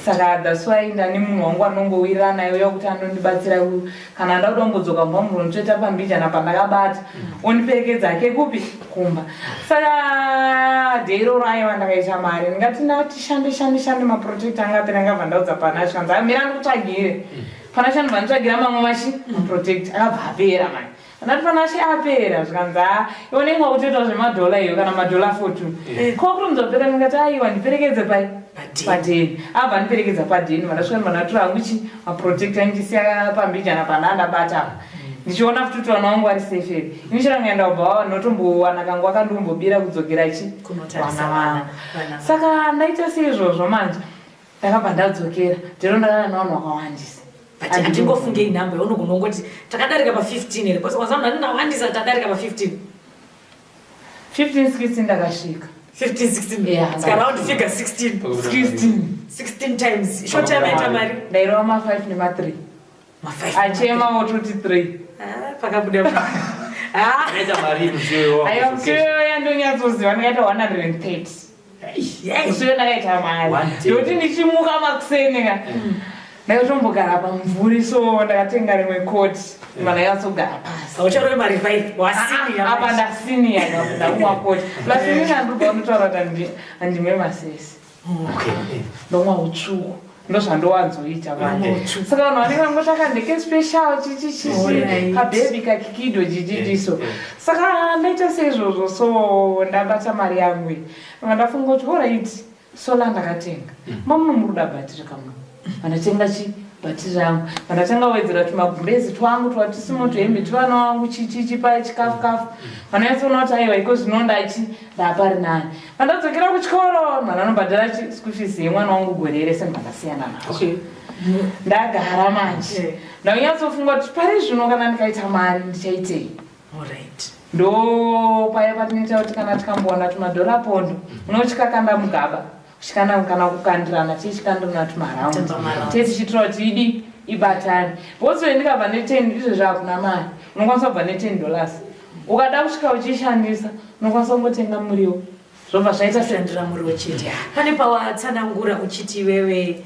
Saka that's why ndane munhu wangu anongowirirana naye uya kuti anondibatsira kana ndakuda kumbodzoka mumba munhu unotoita pambijana pandakabata ondiperekedza hake kupi kumba. Saka day iroro aiwa ndakaita mari ndingati ndati shande shande shande maprotect anga apera ndakabva ndaudza Panashe kanzi mira ndikutsvagire. Panashe anobva nditsvagira mamwe machi maprotect akabva apera mani. Ndati Panashe apera zvikanzi haa iwe unenge wakutoita zvemadhola iyo kana madhola 42. Ko kurumidza kupera ndikati aiwa ndiperekedze pai padheni. Abva andiperekedza padheni vandasvika ndibva ndatora hangu chi maprotect andisiya pambijana pandandabata apa. Ndichiona futi kuti vana vangu vari safe here. Ini chero ndikaenda kubva ndinotombowana kanguva kandombobira kudzokera chi Kunotarisa vana vangu. vana. Saka ndaita seizvozvo manje ndakabva ndadzokera ndiro ndakarara nevanhu vakawandisa. But hatingofungei nhamba yaunogona kungoti takadarika pa 15 here because wazama ndati ndawandisa tadarika pa 15. 15 16 ndakasvika. 15 16. Yeah. Saka round figure 16. 16. 16 times. Short time yaita mari. Ndairova ma 5 nema 3. Ma 5. Achema wototi 3. Ah, pakabuda. Ah. Ndakaita mari musiwo Aiwa musiwo yandonyatsoziva ndakaita 130. Yes. Musiwo ndakaita mari. One day. Ndokuti ndichimuka makuseni ka. Ndakatombogara pamumvuri so ndakatenga rimwe koti. Mana yatsogara pasi. Haucharove mari 5. Wasini. Apa ndasiniya ndakumwa koti. Plus inini handibva kunotaura kuti handimwe masesi. Okay. Ndomwa utsvuku. Ndozvandowanzoita manje. Saka vanhu vanenge vangoti akandeke special chichichichi Alright. kabhebhi kakikido chichichiso. Saka ndaita seizvozvo so ndabata mari yangu iyi. Ndafunga kuti alright solar ndakatenga. Mamuno muri kuda bhatiri kamwe. Vandatenga chi bhatiri rangu. Vandatanga kuwedzera tumagumbezi twangu twatisimo tuhembe twevana vangu chichichi pai chikafu kafu. Vananyatsoona kuti aiwa iko zvino ndachi ndapari nani. Vandadzokera kuchikoro mwana anobhadhara chi school fees yemwana wangu gore rese ndakasiyana nazvo. Okay. Ndagara manje. Ndanyatsofunga kuti pari zvino kana ndikaita mari ndichaitei. Alright. Ndo paya patinoita kuti kana tikambowana tumadhora pondo unochikakanda mugaba uchikana kana kukandirana tichikandirana tumaraundi Tamba marounds. tichiitira kuti idi ibatane because ndikabva ne10 izvezvi hakuna mari unokwanisa kubva ne10 dollars ukada kusvika uchiishandisa unokwanisa kungotenga muriwo zvobva zvaita se Shandira muriwo chete. Pane pawatsanangura uchiti iwewe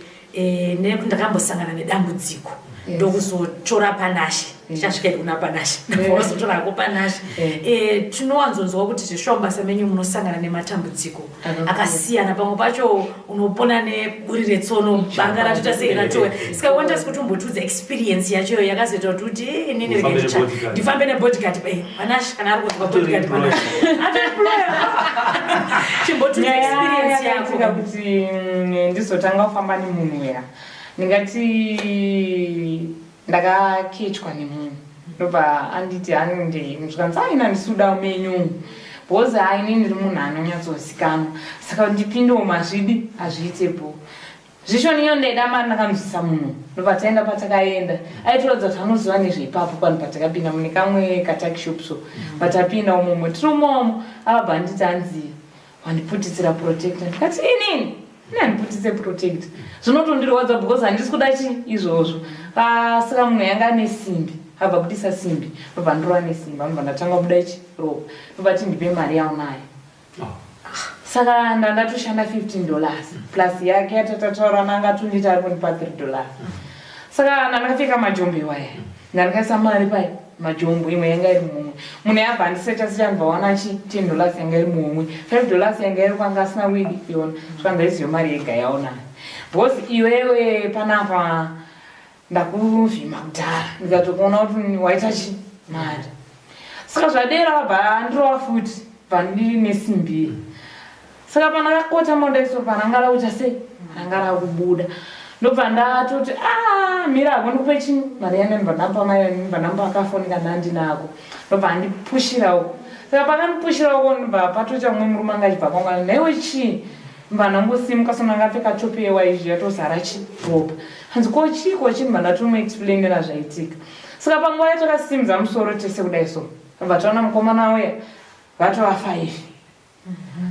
ndakambosangana nedambudziko. Yes. Ndokuzotora Panashe. Tichasvika kuna Panashe. Wazotorako Panashe. Tinowanzonzwa kuti zveshuwa mubasa menyu munosangana nematambudziko akasiyana. Pamwe pacho unopona neburi retsono, banga ratoita sei ratowe. Saka wanta kuti umbotiudza experience yacho iyoyo yakazoita kuti uti inini Ufambe rega nebodyguard. ndifambe nebodyguard. Panashe kana ari kunzwa bodyguard Panashe. Atoemployer. Chimbotiudza Nyaya experience yakaitika yako. kuti ndizotanga kufamba nemunhu uya. Ndingati ndakakechwa nemunhu. Ndobva anditi ande zvikanzi aina ndisuda menyu. Because haini ndiri munhu anonyatsozikanwa. Saka ndipindewo mazvidi hazviitepo. Zvishoni iyo ndaida mari ndakanzwisa munhu. Ndobva taenda patakaenda. Aitoratidza kuti anoziva nezveipapo panhu patakapinda mune kamwe katakishop so. Patapinda umomo tiri umomo akabva anditi anzi wandiputitsira protector. Ndikati inini ini handiputitse protector. Zvinotondirwadza because handisi kuda chi izvozvo. Saka munhu yanga ane simbi. Abva budisa simbi. Ndobva ndorova nesimbi. Anobva ndatanga kubuda ichi ropa. Ndobva ati ndipe mari yaunayo. Saka ndandatoshanda $15 plus yake yatatataurana anga atonditi ari kundipa $3. Saka ndandakapfeka majombo iwaya, ndandakaisa mari pai majombo, imwe yanga iri mumwe. Munhu yabva andisecha secha, ndibva wana chi $10 yanga iri muhomwe, $5 yanga iri kwanga asina kuidi iona. Saka ndaiziva mari yega yaona, because iwewe panapa ndakuvhima kudhara, ndikatokuona kuti waita chi mari. Saka zvadera vabva andirova futi, bva ndiri nesimbi. Saka pandakakota mondaiso pananga rakuita sei, ranga rakubuda, ndobva ndatoti a mira hako ndikupe chi mari yana. Ndobva ndamupa mari, ndobva ndamupa akafoni kana andinako, ndobva andipushira uko. Saka pakandipushira uko, ndobva patoita mumwe murume anga achibva kwanga, nhaiwe chii? Ndobva ndangosimuka so, ndangapfeka top yewaizvi yatozara chi ropa. Hanzi, ko chii, ko chii? Ndobva ndatomuexplainira zvaitika. Saka panguva yatakasimudza musoro tese kudai so, ndobva taona mukomana uya vatova five.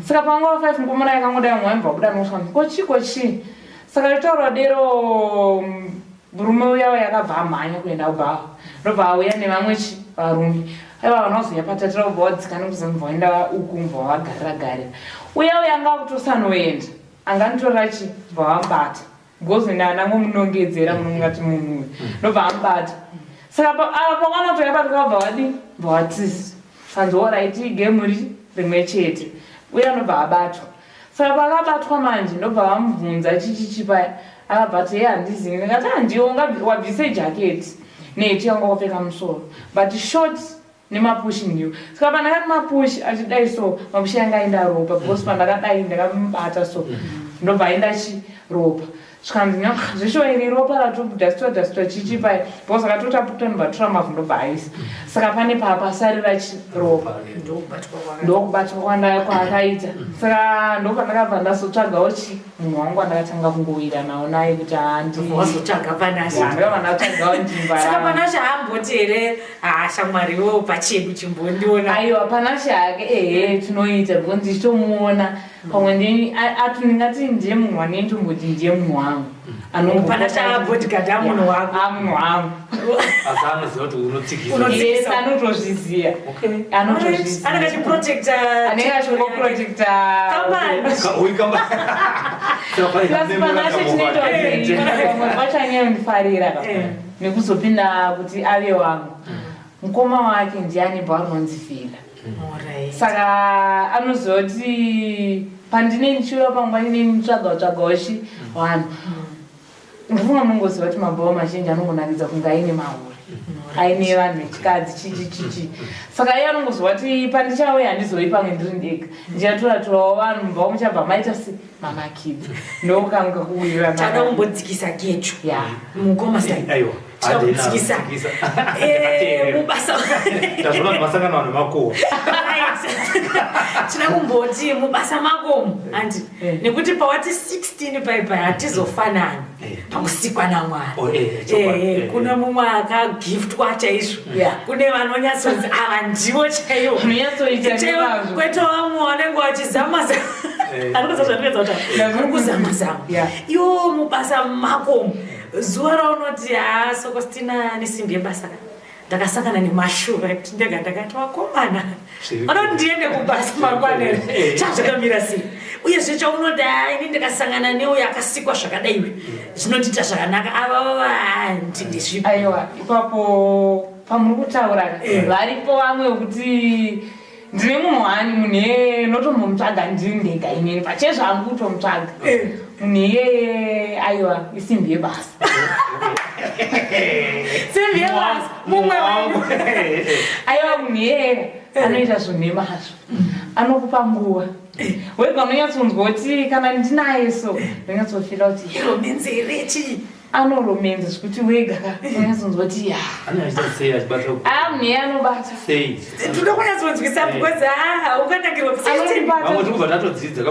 Saka panguva five mukomana yakangodai, mumwe waibva kuda noswa, ko chii, ko chii? Saka totaura dero, murume uya uya akabva amhanya kuenda kubhawa, ndobva auya nevamwe chi varume. Aiva vanhu vazouya patatira, kubva wadzika nekuzobva waenda uku, mbva wagarira garira. Uya uya anga akutosanoenda, anganitorera chi bva vamubata, because ndandangomunongedzera munongati munhu uyu, ndobva amubata. Saka apa pakanatoya patikabva wadi bva watisi sanzi alright, game ri rimwe chete. Uye anobva abatwa. Saka pakabatwa manje, ndobva vamubvunza chichichi paya, akabva ati, ye handizivi. Ndikati, handiwo wabvise jaketi neti yanga wakapfeka musoro, but short nemapushi ndiwo. Saka pandakati mapushi achidai so, mapushi anga aenda ropa, because pandakadai ndakamubata so, ndobva aenda chi ropa. Zvikanzi, zveshuwa iri ropa ratodhastwa dhastwa chichi paya, because akatotaputa, ndobva tora mavhu, ndobva aisa. Saka pane papasarira chi ropa, ndokubatwa kwaakaita. Saka ndopandakabva ndazotsvagawo chi munhu wangu andakatanga kungowira nawo naye kuti handiwazotsvaga Panashe. Ndakabva ndatsvagawo njimba. Saka Panashe haamboti here, ha shamwariwo pachedu chimbondiona? Aiwa, Panashe hake ehe, tinoita, because ndichitomuona pamwe ndingati ndiye munhu wanei, tomboti ndiye munhu wangu. Panashe abodyguard amunhu wako? Amunhu wangu. Asi anoziva kuti unotsikisa? Yes, anotozviziva. Anotozviziva. Anenge achiprotecta. Anenge achingoprotecta. Uyu kamba. Plus Panashe chinoita kuti pamwe pacho anyanyondifarira nekuzopinda kuti ave wangu, mukoma wake ndiani bva runonzi Vhila. Saka anoziva kuti pandine ndichiuya panguva ine nditsvagawo tsvagawo chi vanhu. Ndifunga munongoziva kuti mabhawa mazhinji anongonakidza kunge aine mahure, aine vanhu vechikadzi, chichi chichi. Saka iye anongoziva kuti pandichauya handizoi pamwe ndiri ndega, ndichatora-torawo vanhu mubva muchabva maita se manakidza, ndokanga kuwirirana. Tada kumbodzikisa gechu. Ya. Mukoma sai. Aiwa. Tinoda kudzikisa. Mubasa Ndazvona kuti masangano vanhu makuhwa. Right. Tinoda kumboti mubasa makomo, handi? Nekuti pawati 16 paipai hatizofanani pakusikwa naMwari. Oh, chokwadi. Kune mumwe akagiftwa chaizvo, kune vanonyatsonzi ava ndivo chaivo. Unonyatsoita Chaivo, nemazvo. kwete vamwe vanenge vachizama zama. Arikuza zvandikuedza kutaura, vari kuzama zama. Iwo mubasa makomo, zuva raunoti, ha Sokostina nesimbi yebasa ka, ndakasangana nemashura ekuti ndega ndakati vakomana vanoti ndiende kubasa mangwana, chazvakamira sei? Uyezve chaunoti, ha ini ndikasangana neuyo akasikwa zvakadaiwe, zvinondiita zvakanaka, ava ndizvipi? Aiwa, ipapo pamuri kutaura, varipo vamwe vekuti ndine munhu wani, munhu iyeye notombomutsvaga ndiri ndega inini pachezvangu, kutomutsvaga munhu iyeye. Aiwa, isimbi yebasa, simbi yebasa mumwe wenyu. Aiwa, munhu iyeye anoita zvinhu nemazvo, anokupa nguva wega, unonyatsonzwa kuti kana ndinaye so ndonyatsofila kuti Romance here, chii? Anoromenza zvekuti wega ka unyatsonzwa kuti ya. Anoita sei achibata? A, munhu iye anobata. Sei? Tinoda kunyatsonzwisa, because ha ukanakirwa. Anondibata. Vamwe tikubva tatodzidza.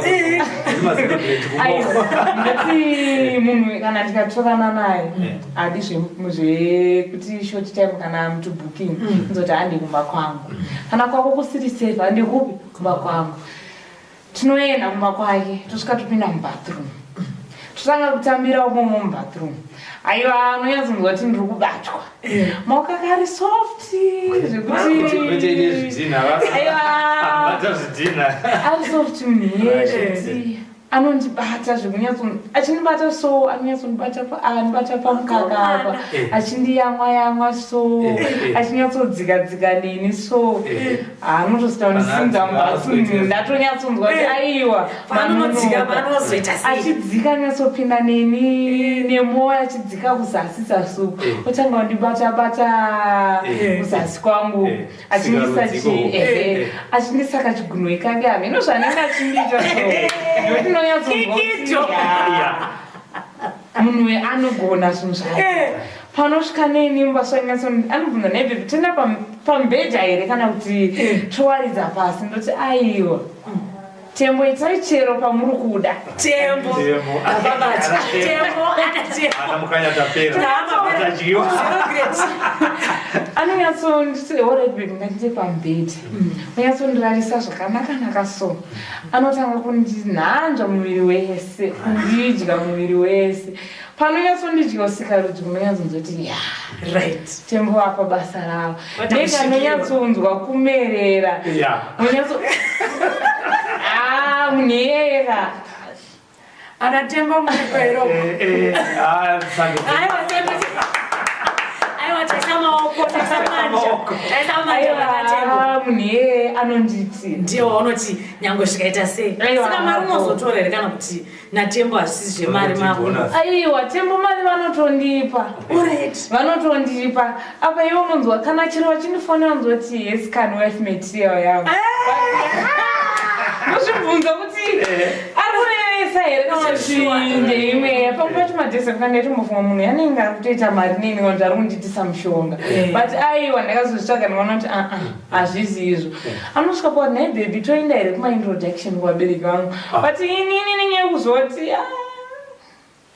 Aiwa, ndati munhu kana ndikatorana naye, hadi zvekuti short time kana mutu booking, nzoti handi kumba kwangu. Kana kwako kusiri safe, handi kupi kumba kwangu. Tinoenda kumba kwake, tosvika topinda mubathroom, totanga kutambira umomo mubathroom. Aiwa, unonyatsonzwa kuti ndiri kubatwa. Maoko ake ari soft Kwete zvekuti nezvidhina. Aiwa. Bata zvidhina. Ari soft munhu iyeye zvekuti anondibata zvekunyatso, achindibata so, anonyatsondibata anobata pamukaka apa, achindiyamwa yamwa so, achinyatsodzika dzika neni so. Anotosita kundisimudza mubhatsu, ndatonyatsonzwa kuti aiwa. Paanonodzika manonoka. panozoita sei? Achidzika, anyatsopinda neni nemwoyo, achidzika kuzasi zasi uku, otanga kundibata bata kuzasi kwangu, achindisa chi Sikarudzi ehe, achindisa kachigunwe kake, hameno zvaanenge achindiita so, nekuti ndinonyatsonzwa kuti Kikito. ya, munhu uyu anogona zvinhu zvake. Panosvika neni mubasa, anobvunza, "Nhai baby, toenda pamubhedha here kana kuti towaridza pasi?" Ndoti, "Aiwa Tembo, itai chero pamuri kuda." Tembo. Tembo. Avabata. Tembo, ana Tembo. Ana mukanya tapera. Tama. Tadyiwa. Zero great. Anonyatsonditi, "Alright baby, ngatiite pamubhedha." Onyatsondirarisa zvakanaka-naka so, anotanga kundinhanzva muviri wese, kundidya muviri wese. Panonyatsondidya usikarudzi, unonyatsonzwa kuti ya, Tembo apa basa ravo. Wata Neka kusvikirwa. anonyatsonzwa kumerera. Unyatso, ah, munhu iyeyeka. Ana Tembo muripo. Ah, sando. Aiwa, aiwa, taisa maoko, taisa manja, taisa manja vana Tembo. Aiwa, munhu iyeye anonditira. Ndiye waunoti nyange zvikaita sei. Aiwa, Saka mari hapo. unozotora here kana kuti naTembo hazvisi zvemari mako? Bonus. Aiwa, Tembo mari vanotondipa. Vanotondipa. Apa iwe unonzwa kana chero vachindifonera, unonzwa kuti, "Yes, can wife material yangu." Ndozvibvunza kuti ari kurevesa here kana kuti ndeimwe. Pamwe pacho madhesi akanga ndaitombofunga munhu yanenge ari kutoita mari neni kana kuti ari kundiitisa mushonga, but aiwa, ndakazozvitsvaga ndikaona kuti aa, hazvisi izvo. Anosvika pa, "Nhai baby, toenda here kumaintroduction kuvabereki vangu?" But inini nenyaya yekuzoti, ah,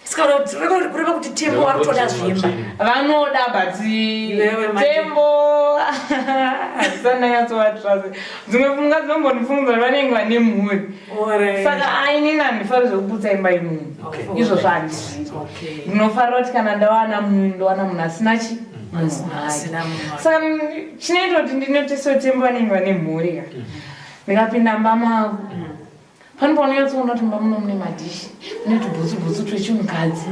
Saka kureva kuti Tembo wari kutoda zvimba? Vanoda, but Iwewe manje. Tembo handisandanyatsovatrust. Dzimwe pfungwa dzinombondifunga kuti vanenge vane mhuri, saka ainini handifari zvekuputsa imba yemunhu. Izvozvo handizviiti. Ndinofarira kuti kana ndawana munhu, ndowana munhu asina chi munhu wake. Asina munhu wake. Saka chinoita kuti ndinotiso Tembo vanenge vane mhuri ka, ndikapinda mba mavo, pane paunonyatsoona kuti mba muno mune madhishi, mune tubhutsu bhutsu twechimukadzi,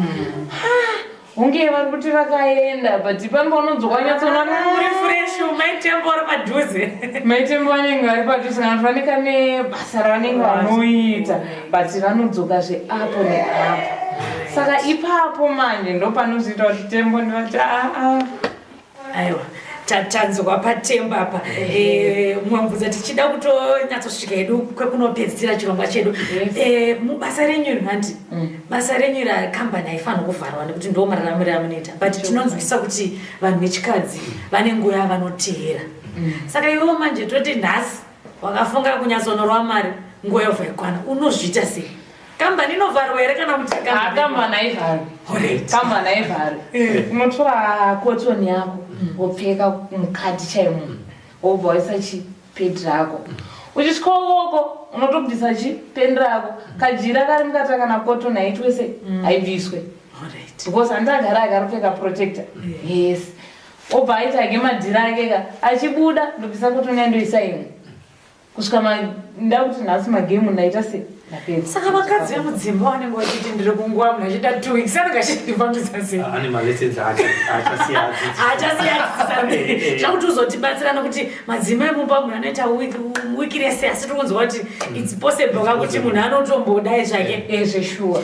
hunge vari kuti vakaenda, but pane paunodzoka wanyatsoona kuti Muri fresh, maiTembo vari padhuze. MaiTembo vanenge vari padhuze kana kuti vane kane basa ravanenge vanoita, but vanodzoka zveapo neapo. Saka ipapo manje ndo panozoita kuti Tembo ndivati, aa. Aiwa, tanzwa paTembo apa. Mwambudza, tichida kutonyatsosvika hedu kwekunopedzisira chirongwa chedu. Mubasa renyu iri, handi basa renyu rakambani haifaniri kuvharwa nekuti ndo mararamiro amunoita, but tinonzwisisa kuti vanhu vechikadzi vane nguva yavanoteera. Saka iwewo manje, toti nhasi wakafunga kunyatsonorwa mari, nguva yobva ikwana, unozviita sei? Kambani inovharwa here kana kuti Kambani haivharwi. Kambani haivharwi. Unotora kotoni yako, wopfeka mukati chaimo, wobva waisa chipedi rako. Uchisvika ukoko, unotobvisa chipeni rako, kajira kari mukati kana kotoni haitwe sei, haibviswe, because handagara akaripfeka protector. Yes, obva aita ake madhira ake ka, achibuda ndobvisa kotoni, yandoisa imwe kusvika ndakuti nhasi magemu ndaita se ndapedza. Saka vakadzi vemudzimba vanenge vachiti, "Ndiri kunguva," munhu achiita 2 weeks, anenge achifambisa sei? Ane malessons achasiya adzidzisa. Achasiya. Zvakuti uzotibatsira nokuti madzimai mumba munhu anoita wiki rese, asi tikunzwa kuti it's possible kakuti munhu anotombodai zvake. Ezveshuwa.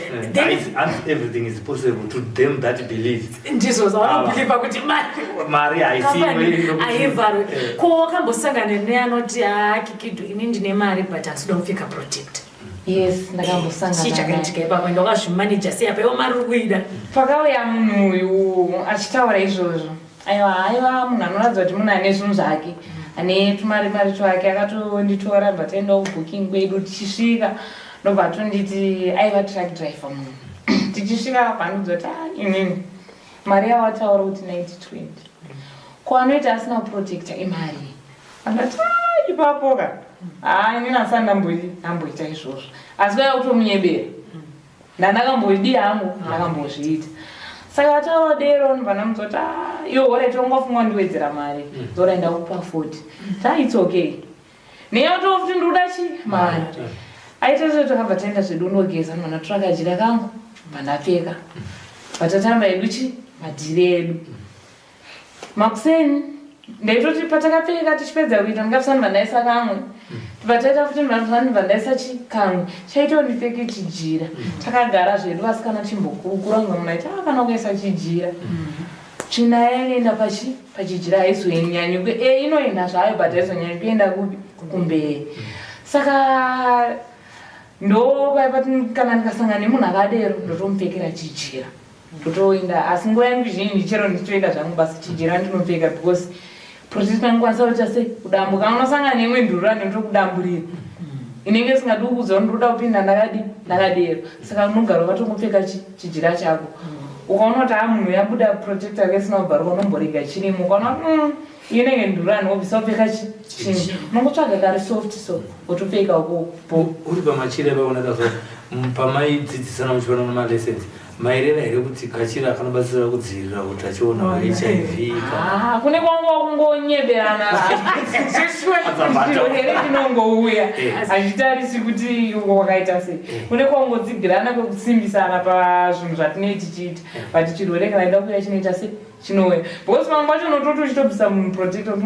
Everything is possible to them that believe. Ndizvo zvavanobhilivha kuti mari Mari haisiwe. Haivharwe. Ko wakambosangana neanoti, "Akikido, ini ndine mari, but handisida kupfeka protector"? Yes, Chii ndakambosangana naye. chakaitika ipapo? Ende wakazvimanija sei apa iwo mari uri kuida? Pakauya munhu uyu achitaura izvozvo, aiwa, aiva munhu anoratidza kuti munhu ane zvinhu zvake, ane tumari mari twake. Akatonditora, bva taendawo kubooking kwedu. Tichisvika, ndobva tonditi, aiva truck driver munhu. Tichisvika pandiudza kuti, "Ah, inini mari yawataura kuti 9020, ko anoita asina kuprotecta imari?" Andati, "Ah, ipapo ka, ha, inini asani ndamboita izvozvo." Asi kwaiva kutomunyebera, ndandakambodii hangu, ndakambozviita. Saka ataura dero ndobva ndamudza kuti ah, iwe horaiti wanga wafunga wandiwedzera mari. Zora ndakupa 40. Ta it's okay. Neyato futi ndikuda chi mari. Aita zve takabva taenda zvedu unogeza ndobva ndatora kajira kangu ndobva ndapfeka. Patatamba hedu chi madhiri edu. Makuseni ndaitoti patakapfeka tichipedza kuita ndingapisa ndibva ndaisa kamwe tibva taita futi ndibva ndaisa chikamwe chaita ndipfeke chijira takagara zvedu vasikana chimbokurukura mumwe munhu aiti ah kana ukaisa chijira tsvina yainoenda pachi pachijira haizonyanyi e inoenda zvayo but haizonyanyi kuenda kupi kumberi saka ndo kana ndikasangana nemunhu akadero ndotomupfekera chijira ndotoenda asi nguva yangu zhinji chero ndichitoenda zvangu basi chijira ndinopfeka because protest angikwanisa kuita sei kudambuka unosangana neimwe ndurura ndinotokudamburira inenge isingadi kukuudza kuti ndoda kupinda ndakadi ndakadero saka unogara wakatongopfeka chijira chako ukaona kuti a munhu yabuda protector yake isina kubvaruka unomborega chirimo ukaona kuti inenge ndurani wobvisa wopfeka chimwe unongotsvaga kari soft so wotopfeka uko uri pamachira ipapo ndakazwa pamaidzidzisana muchiona malessons maireva here kuti kachira kanobatsira kudzivirira utachiona hweHIV ah, kune kwangu wakungonyeberana chirwere chinongouya eh. hazvitarisi kuti wakaita sei eh. kune kwangodzigirana kwekusimbisana pazvinhu zvatinei tichiita eh. but chirwere kana ida kuuya chinoita sei chinouya because mamwe wacho unototi uchitobvisa munhu protector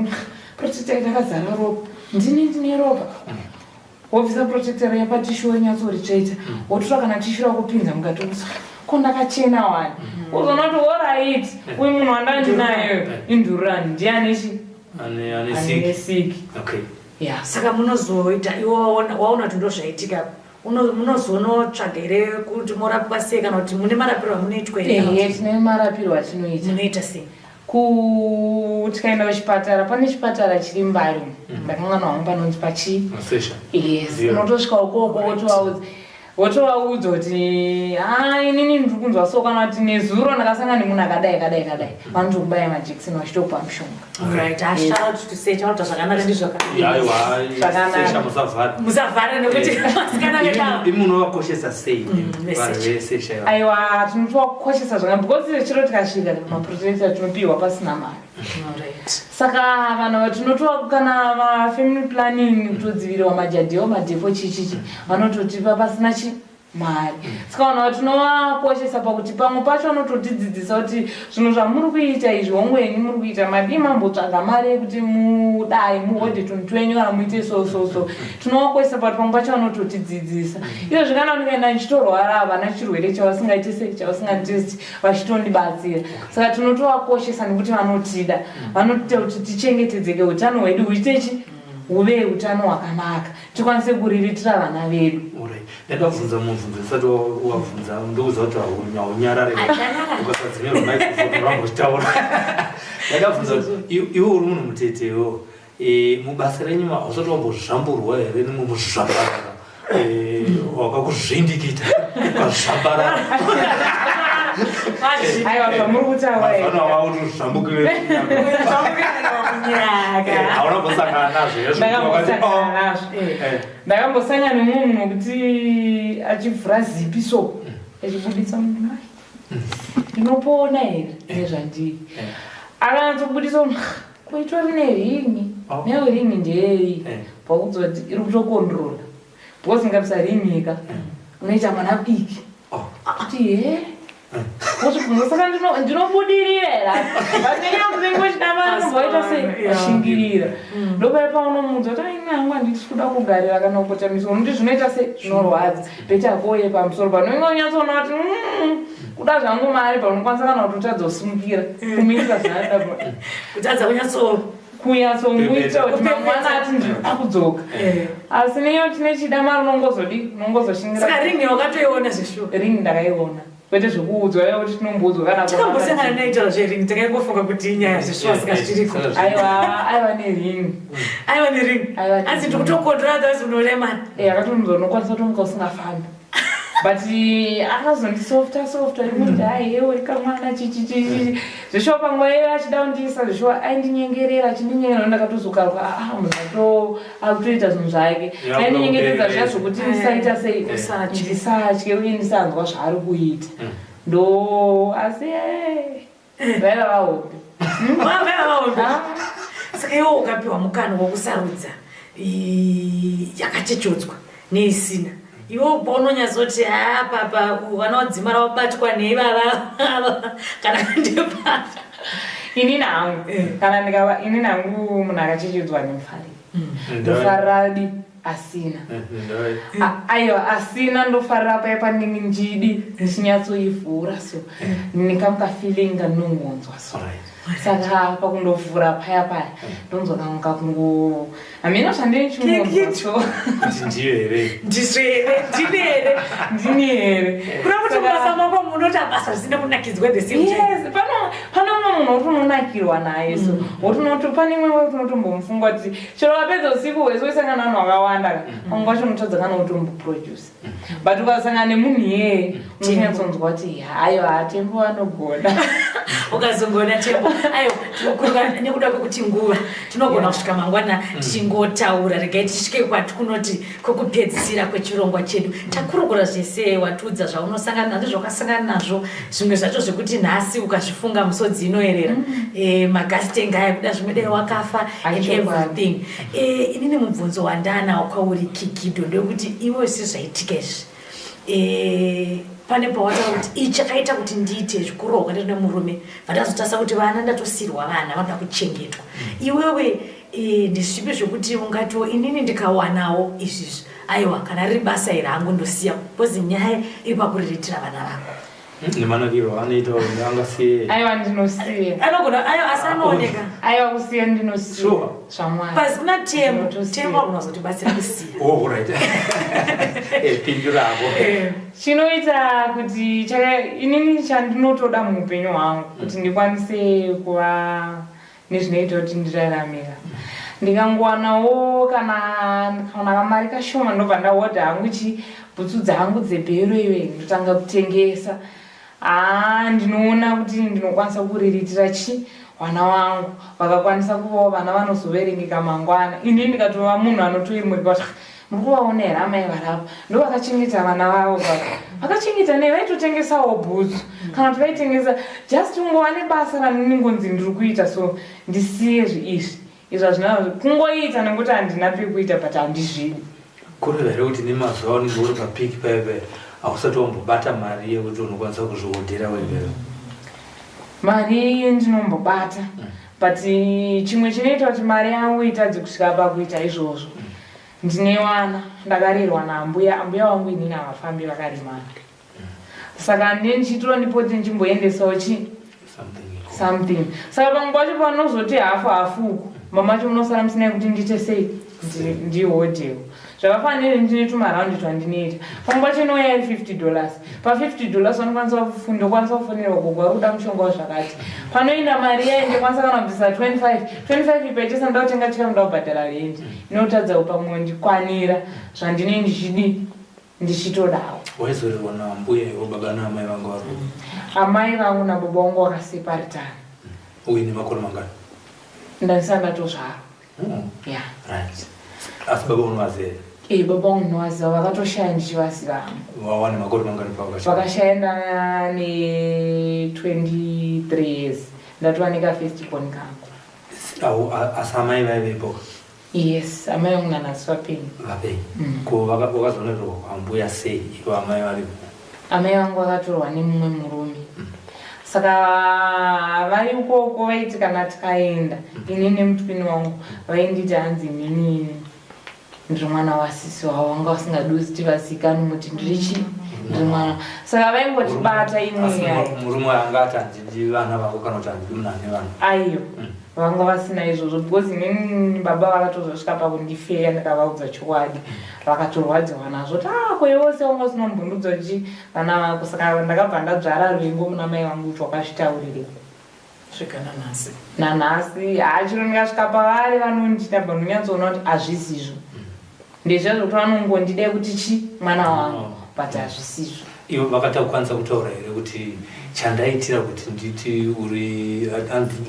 protector ndakazara ropa ndini ndine ropa wobvisa protector riya patishu wonyatsoritsveta mm. wotora kana tishu rakupinza mukati wokusa ko ndakachena wani mm. wozoona kuti orit mm. uyu munhu wandandinayo indururani ndiye anechi ane siki saka munozoita iwe waona kuti ndozvaitika munozonotsvaga here kuti morapwa sei kana kuti mune marapiro amunoitwa here tine marapiro atinoita munoita sei Tikaenda kuchipatara pane chipatara chiri mbari mm. ndakanganwa hangu panonzi pachii yes unotosvika ukoko wotovaudza wotovaudza kuti ha inini ndiri kunzwa so kana kuti nezuro ndakasangana nemunhu akadai akadai akadai vanotokubaya majekiseni vachitokupa mushonga musavhara nekuti vasikana vedu munovakoshesa sei mm, vanhu vese aiwa tinotovakoshesa zvakanaka because chiro tikasvika maprotector tinopiwa pasina mari saka vanhu tinotova kana vafamily planning kutodzivirirwa majadheo madhepo chichichi vanototipa pasina chi mari saka vanhu ava tinovakoshesa pakuti pamwe pacho vanototidzidzisa kuti zvinhu zvamuri kuita izvi hongu henyu muri kuita madii mambotsvaga mari yekuti mudai muhodhe tunhu twenyu kana muite so so so tinovakoshesa pakuti pamwe pacho vanototidzidzisa izvozvi kana ndikaenda ndichitorwara havana chirwere chavasingaite sei chavasinganditesti vachitondibatsira saka tinotovakoshesa nekuti vanotida vanotiita kuti tichengetedzeke utano hwedu huitechi huve utano hwakanaka tikwanise kuriritira vana vedu Ndaida kubvunza mubvunzo usati wabvunza ndokuziva kuti haunyarare ukasadzimirwa microphone uramba uchitaura. Ndaida kubvunza kuti iwe uri munhu mutete iwewe e, mubasa renyu hausati wambozvamburwa here nemwe muzvambarara e, wakakuzvindikita ukazvambarara aiwa zvamuri kutaura wautozvambukire hauna kumbosangana nazvo here ndakambosangana nazvo Ndakambosangana nemumwe munhu wekuti achivhura zipi so achibuditsa munhu ai ndinopona here nezvandiri akanyatsobuditsa munhu kuitori neringi oh. neyo ringi ndeyei eh. pakudzwa kuti iri kutokondrola because ngabisa ringi ka eh. unoita mwana diki oh. kuti he Wozvibvunza saka ndinobudirira here but nenyaya yekuti unenge uchida mari unobva waita sei washingirira mm. ndopaya paunomuudza kuti aini hangu handisi kuda kugarira kana kukotamiswa unoti zvinoita sei zvinorwadza beta koye pamusoro pano unenge unyatsoona kuti mm, kuda zvangu mari paunokwanisa kana kutotadza kusimukira kumuitira zvaanoda kutadza kunyatso kunyatsomuita kuti mangwana ati ndinoda kudzoka eh. asi neyo tine chida mari unongozodi unongozoshingira saka ringi wakatoiona zveshuwa ringi ndakaiona kwete zvekuudzwa iwe kuti tinomboudzwa kana takambosangana naitaura zveringi takaingofunga kuti inyaya zveshuwa sika zvichiriko aiwa aiwa neringi aiwa neringi asi ndikutokondora otherwise unoremana eh, akatomuudza unokwanisa kutomuka usingafambi but eh, akazondisofta softa rimwe kuti hai hewe kamwana chichichichi zveshuwa panguva iyoyo achida kundiisa zveshuwa aindinyengerera achindinyengerera ndakatozokarwa ah, ah munhu ato akutoita zvinhu zvake aindinyengetedza zviya zvokuti ndisaita sei ndisatye uye ndisanzwa zvaari kuita mm. Ndo asi vaiva vahombe. Vaiva vahombe. Ah. Saka iwe ukapiwa mukana wokusarudza yakachechodzwa neisina iwe ubva unonyatsoti haa papa vanodzimara wabatwa neivava kana ndepapa. Inini hangu eh. kana ndikava inini hangu munhu akachechodzwa nemufariro ndofarira di asina eh, aiwa asina ndofarira paya pandinge ndidi ndichinyatsoivhura so nekamuka feeling kandinongonzwa so saka pakundovhura paya paya ndonzwa kamwe kakungo hameno zvandinechingonzwa so ndiyo here ndizvo here ndini here ndini here kuda kuti mubasa mako munoita basa zvisina kunakidzwa the same time yes pano pane umwe munhu woti unonakirwa naye so mm. woti unoto pane imwe woti unotombomufunga kuti chero wapedza usiku hwese waisangana navanhu vakawanda ka mm. pamwe pacho unotadza kana kutomboproduce mm. but ukasangana nemunhu iyeye unonyatsonzwa kuti hayo hatembo anogona ukazongoona tembo ayo tinokurwa nekuda kwekuti nguva tinogona kusvika mangwana tichingotaura regai tisvike kwatikunoti kwekupedzisira kwechirongwa chedu takurukura zvese watiudza zvaunosangana nazvo zvawakasangana nazvo zvimwe zvacho zvekuti nhasi ukazvifunga musodzi inoerera mm. e, magastenga aya kuda zvimwe dai wakafa and everything e, inini mubvunzo wandanawo kwauri kigido ndewekuti iwe sezvaitika izvi e, pane pawataura kuti ichi chakaita kuti ndiite zvekurohwa ndiri nemurume vandazotasa kuti vana ndatosirwa vana vanoda kuchengetwa mm. iwewe e, ndezvipi zvekuti ungatiwo inini ndikawanawo izvizvi aiwa kana riri basa iri hangu ndosiya bcause nyaya iri pakuriritira vana vako nemanakiro anoita angasiye aiwa ndinosiya anogona ayo asi anooneka aiwa kusiya ndinosiya zvamwari pasi kuna tembo tembo agona kuzotibatsira kusiya oh right eh, pinduravo eh. chinoita kuti inini chandinotoda muupenyu hwangu kuti ndikwanise kuva nezvinoita kuti ndiraramira ndikangowanawo kana ndikawana kamari kashoma ndobva ndahodha hangu chi bhutsu dzangu dzebhero iwe ndotanga kutengesa haa ndinoona kuti ndinokwanisa kuriritira chi vana vangu vakakwanisa kuvawo vana vanozoverengeka mangwana ini ndikatova munhu anotoyemurika kuti muri kuvaona here amai varapa ndovakachengeta vana vavo baba vakachengeta nei vaitotengesawo bhutsu kana kuti vaitengesa just kungova nebasa randinongonzi ndiri kuita so ndisiye izvi izvi hazvina kungoita nekuti handina pekuita but handizvidi kureva here kuti nemazuva unenge uri papiki paya paya hausati wambobata mari yekuti unokwanisa kuzvihodhera wega mari ndinombobata mm. but chimwe chinoita kuti mari yangu itadze kusvika pakuita izvozvo mm. Ndine vana ndakarerwa naambuya ambuya vangu inini havafambi vakaremara saka ndine ndichitora ndipote ndichimboendesawo chi something saka pamwe pacho panozoti hafu hafu uku mama acho munosara musina yekuti ndiite sei ndihodhewo zvakafanira ndine tumaraundi twandinoita pamwe pacho inouya iri 50 dollars pa 50 dollars vanokwanisa ndokwanisa kufonera gogo vari kuda mushonga wazvakati panoenda mari yayi ndokwanisa kana kubvisa 25 25 ipaitesa ndoda kutenga chikafu ndoda kubhadhara rendi inotadza kupa mwoyo ndikwanira zvandine ndichidi ndichitodawo waizorerwa nambuya ivo baba naamai vangu vari amai vangu nababa vangu vakaseparitana uine makore mangani ndandisati ndatozvarwa mm. yeah. right asi baba unovaziva here Eh, baba vangu ndinovaziva vakatoshaya ndichivaziva hangu wawane makore mangani pavakashaya vakashaya ndane 23 years ndatova neka first born kangu asi amai vaivepo yes amai vangu nanhasi vapenyu vapenyu mm. ko vakazonorerwa kwambuya sei ivo amai varipo amai vangu vakatorwa nemumwe murume mm. saka vari ukoko vaiti kana tikaenda mm. ini nemutwini wangu vainditi hanzi inini ndiri mwana wasisi wavo vanga vasingadi kuti vazikanwe kuti ndiri chi ndiri mwana saka vaingotibata imwe murume anga ati handidi vana vako kana kuti handidi munhu ane vana aiyo mm. vanga vasina izvozvo because inini baba vakatozosvika pakundifeya ndikavaudza chokwadi vakatorwadziwa nazvo kuti ah ko iwe se wanga usina kumbondiudza kuti vana vako saka ndakabva ndadzvara ruvengo muna mai vangu kuti wakazvitaurirei svika nanhasi nanhasi haa chiro ndikasvika pavari vanondida but ndonyatsoona kuti hazvisizvo ndezviya zvekuti vanongondida kuti chi mwana wangu but hazvisizvo ivo vakatakukwanisa kutaura here kuti chandaitira kuti nditi uri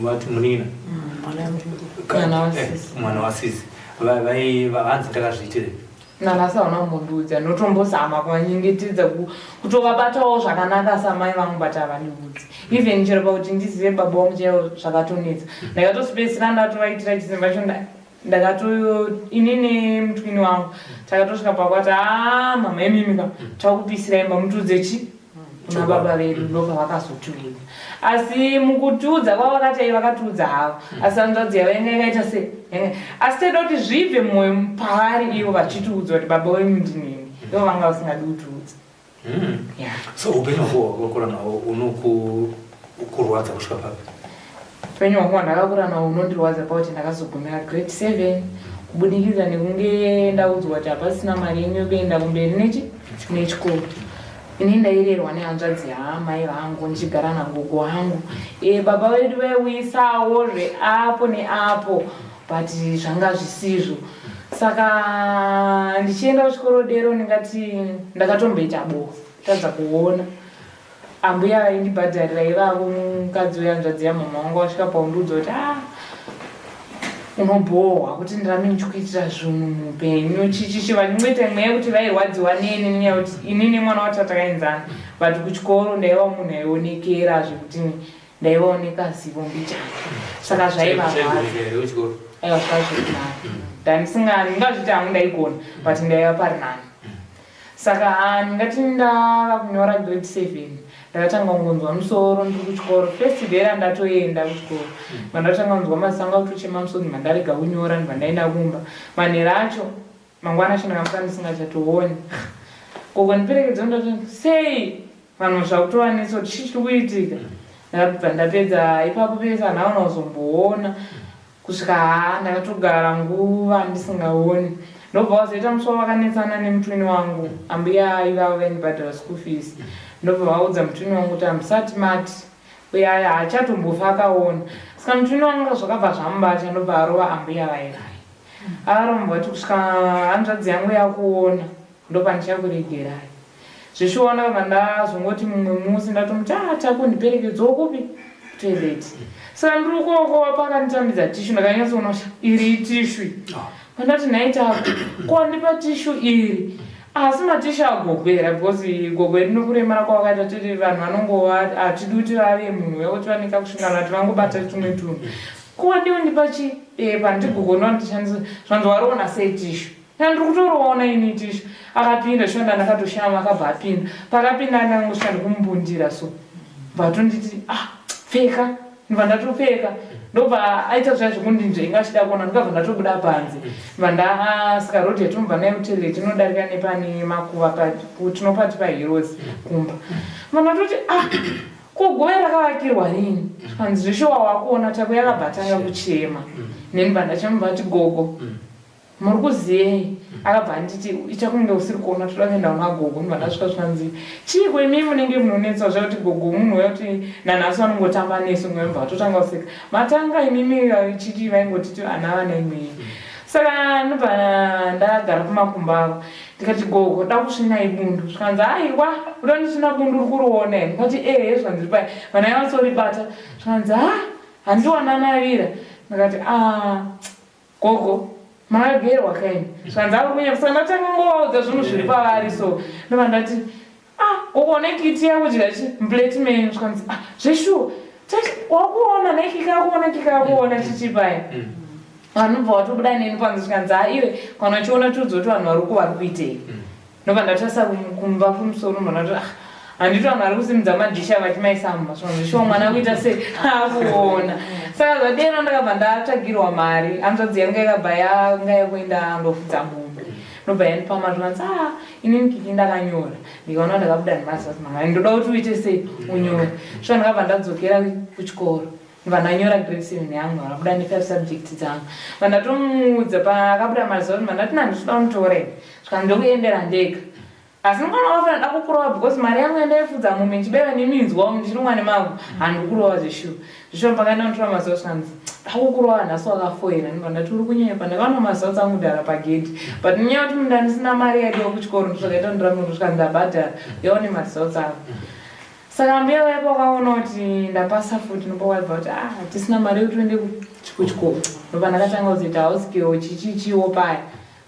vati munin'ina mm, mwana wasisi eh, vanzi ndakazviitire Nanhasi hauna kumbondiudza ndotombozama kuvanyengetedza kutovabatawo zvakanaka samai vangu but havandiudzi even chero pakuti ndizive baba vangu chaivo zvakatonetsa. Ndakatosipedzisira ndatovaitira chisimba cho ndakato ini nemutwini wangu takatosvika pakwati haa mama imimi ka takupisira imba mutiudze chi kuna baba vedu. Ndopavakazotiudza, asi mukutiudza kwavakati ai vakatiudza havo, asi hanzvadzi yavo yanga yakaita sei, asi taida kuti zvibve mumwoyo pavari ivo vachitiudza kuti baba wenyu ndinini, ivo vanga vasingadi kutiudza. Yeah. So upenyu hwako hwakakura nawo unokurwadza kusvika papi? Upenyu hwangu hwandakakura nawo unondirwadza pakuti ndakazogumira grade 7 kubudikidza nekunge ndaudzwa kuti hapasina mari yenyu yekuenda kumberi nechi nechikoro. Ini ndairerwa nehanzvadzi yaamai vangu ndichigara nagogo wangu. Baba vedu vaiuyisawo zveapo neapo, but zvanga zvisizvo. Saka ndichienda kuchikoro dero ndingati ndakatomboita bofu, tadza kuona. Ambuya vaindibhadharira ivavo, mukadzi wehanzvadzi yamama wangu, vasvika paundiudza kuti ah, unobhohwa kuti ndirambe ndichikuitira zvinhu muupenyu chichichi, vachimboita mweya kuti vairwadziwa neni nenyaya yekuti ini nemwana wacho takaenzana, but kuchikoro ndaiva munhu aionekera zvekuti ndaivaoneka zivo mbichana, saka zvaivarwadza. Chaigoneka here kuchikoro? Aiwa, zvava zviri nani. Ndandisinga ndingazviti hangu ndaigona, but ndaiva pari nani. Saka ndingati ndava kunyora grade 7 ndakatanga kungonzwa musoro ndiri kuchikoro. First day randatoenda kuchikoro mandatanga kunzwa maziso anga kutochema musoro, ndibva ndarega kunyora, ndibva ndaenda kumba. Manhero acho, mangwana acho, ndakamuka ndisingachatooni. Gogo ndiperekedza, ndati sei vanhu zvakutovanetsa kuti chii chiri kuitika. Ndakabva ndapedza ipapo pese, handaona kuzomboona kusvika haa ndakatogara nguva ndisingaoni. Ndobva wazoita musi wavakanetsana nemutwini wangu, ambuya ivavo vaindibhadhara school fees, ndobva vaudza mutwini wangu kuti hamusati mati uye aya haachatombofa akaona. Saka mutwini wangu zvakabva zvamubata, ndobva arova ambuya vaivai. Akaromba kuti kusvika hanzvadzi yangu yakuona ndopandichakuregerai. Zvichiona kabva ndazongoti mumwe musi ndatomuti, ah, takundiperekedzawo kupi, toilet. Saka ndiri ukoko pakanditambidza tissue, ndakanyatsoona kuti iri itissue. Pandati, nhai Tako, ko wandipa tissue iri, asi matissue agogo here? Because gogo edu nokuremara kwavakaita tiri vanhu vanongova hatidi kuti vave munhu wekuti vaneka kusvingana kuti vangobata tumwe tunhu. Ko wandiundipa chipepa ndigogo ndondishandisa zvanzi wariona sei tissue? Ndiri kutoriona ini tissue. Akapinda shonda, ndakatoshama, akabva apinda. Pakapinda ndangosvika ndikumumbundira so, bvatonditi, ah, pfeka. Ndobva ndatopfeka, ndobva aita zviya zvekundinzvenga achida kuona. Ndikabva ndatobuda panze, ndobva ndasika road yatinobva nayo kutoilet inodarika nepane makuva, tinopati paHeroes kumba. Ndobva ndatoti, ah, ko guva rakavakirwa rini? Zvikanzi, zveshuwa wakuona. Tako yakabva atanga kuchema neni, bva ndachemubva ati, gogo, muri kuziyei? Akabva anditi, ita kunge usiri kuona, toda kuenda kuna gogo. Ndobva ndasvika, zvikanzi, chiiko imi munenge munonetsa zvakuti gogo munhu uya kuti nanhasi vanongotamba nesu. Ngobva vatotanga kuseka, matanga imimi chiti vaingotiti ana vana imwei. Saka ndobva ndagara pamakumbo avo, ndikati, gogo, da kusvinai bundu. Zvikanzi, aiwa, uda ndisvina bundu, uri kuriona here? Ndikati, ehe. Zvikanzi, ripai. Vanhu aivatsoribata. Zvikanzi, ha, handiwananavira. Ndikati, a gogo, makagerwa kaini? Zvanzi, ari kunyapa. Saka ndatanga ngovaudza zvinhu zviri pavari so, ndobva ndati, ah, gogo, nekiti yakudya chi muplate menyu. Zvikanzi, ah, zveshuwa wakuona nekikakuona kikakuona chichipaya. Vanobva vatobuda neni panze. Zvikanzi, ha, iwe kana uchiona tiudza kuti vanhu vari uko vari kuitei. Ndobva ndatarisa kumba kumusoro, ndobva ndati, ah, handiti vanhu vari kusimudza madhisha vachimaisa mumba? Zvanzi, shuwa mwana kuita sei akuona. Saka zvadero ndakabva ndatsvagirwa mari. Hanzvadzi yangu yakabva yanga yakuenda ndofudza mombe, ndobva yandipa mari. Zvanzi, ah, inini Kiki ndakanyora, ndikaona ndakabuda nemazazi mangani, ndoda kuti uite sei unyore. Shuwa ndakabva ndadzokera kuchikoro, ndobva ndanyora grade 7 yangu, vakabuda nefive subject dzangu. Vandatomuudza paakabuda mazuva kuti mandati nanditoda kunitora ini, zvikanzi, ndokuendera ndega, asi mwana wafanira da kukurova because mari yangu yandaifudza mombe ndichibaiwa neminzwa umu ndichirumwa nemavhu, handikurova zveshuwa. Zveshuwa pakaenda kunotora mazuva, zvikanzi, dakukurova nhasi wakafoira. Ndobva ndati, uri kunyepa, ndakaona mazuva dzangu dhara pagedhi, but nenyaya yekuti munda ndisina mari yaidiwa kuchikoro ndozvakaita ndirambe. Ndosvika ndabhadhara yaone maresults avo. Saka mbuya vaipa vakaona kuti ndapasa futi, nopa waibva kuti, ah, hatisina mari yekuti uende kuchikoro. Ndobva ndakatanga kuzoita house girl chichichiwo paya.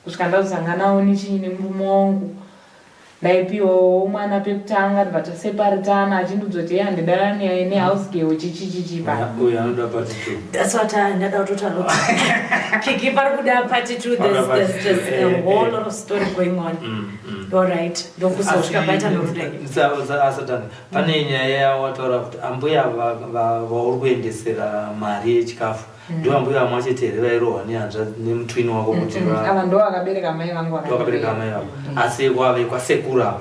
Kusvika ndazosanganawo nechii nemurume wangu. Ndaipiwawo mwana pekutanga ndibva taseparitana achindiudza kuti iye handidanani nehouse girl chichichichi pa. Uyu anoda part 2. That's what I ndada kutotaura kuti Kiki pari kuda part 2 there's, there's, there's a whole lot of story going on. All right. Ndokuzosvika paita noruda. Asatani pane nyaya yawataura kuti ambuya vauri kuendesera mari yechikafu ndivo ambuya vamwe chete here vairohwa nehanzva nemutwini wako kuti ava ndo vakabereka mai vangu vakabereka mai vako asi kwave kwasekuru ava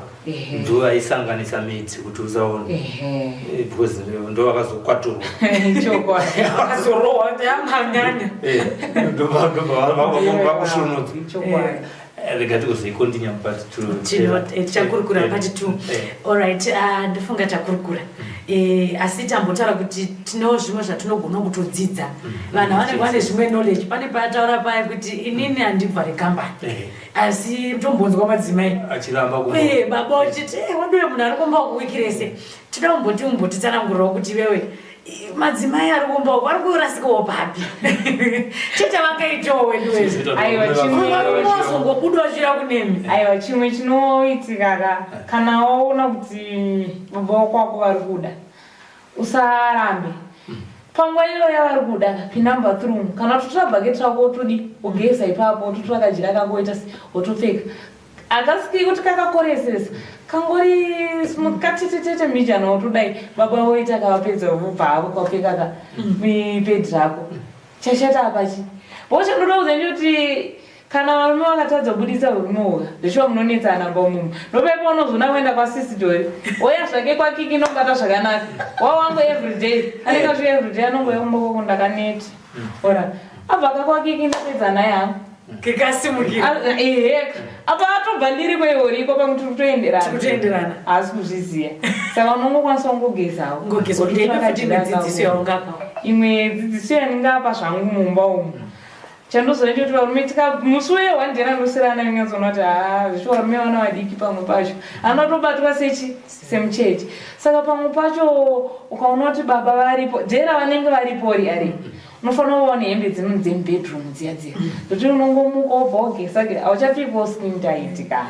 ndo vaisanganisa midzi kuti usaone eh, because ndo vakazokwaturwa vakazorohwa yamhanyanya eh, vakusvunudzwa eh, rega tikuzoikontinya part two tichakurukura part two allright ah, ndofunga takurukura Eh, asi tambotaura kuti tinewo zvimwe zvatinogona kutodzidza mm. vanhu vanenge vane zvimwe knowledge pane paataura paya kuti inini handibva rekambani eh. asi tombonzwa madzimai eh, baba uchiti waduye munhu ari kumba wiki rese tinoda kumboti umbotitsanangurirawo kuti iwewe madzimai ari kumba uku ari kurasikawo papi chechavakaitawo wedu wezvozongobuda uchiuya kunemi aiwa chimwe chinoitika ka kana waona kuti baba wako wako vari kuda usarambe panguva iyo yavari kuda pinda mubathroom kana utotora bhaketi rako wotodi wogeza ipapo wototora kajira kako woita wotopfeka akasiki kuti kakakoresesa kangori smooth katetetete mbijana wotodai baba woita kavapedza vobva havo kwapfeka ka mipedhi rako chashata apachi vochandoda kuza ndechekuti Kana varume vakatadza kubuditsa urume uka zveshuwa munonetsana mumba umumu ndopaipa unozoona kuenda kwasisi Dori oya zvake kwakiki nobata zvakanaka wawangu everyday anenge asvika everyday anongouya kumba kwako ndakaneta ora abva ka kwakiki ndapedza naye hangu kikasimukira eheka apa atobva ndiri kweoriko pamwe tiri kutoenderana kutoenderana haasi kuzviziva saka unongokwanisa kungogezawo ngogezawo dzidziso yaungapa imwe dzidziso yandingapa zvangu mumba umu Chandozoona ndechekuti varume tika musi uye one day randosera nayo nyatsoona kuti haa zveshuwa varume vana vadiki pamwe pacho anotobatwa sechi semucheche saka pamwe pacho ukaona kuti baba varipo day ravanenge varipori ari unofanira kuvaona hembe dzino dzemubedroom dziya dziya zvekuti unongomuka wobva wageza hauchapfekawo skin tight ka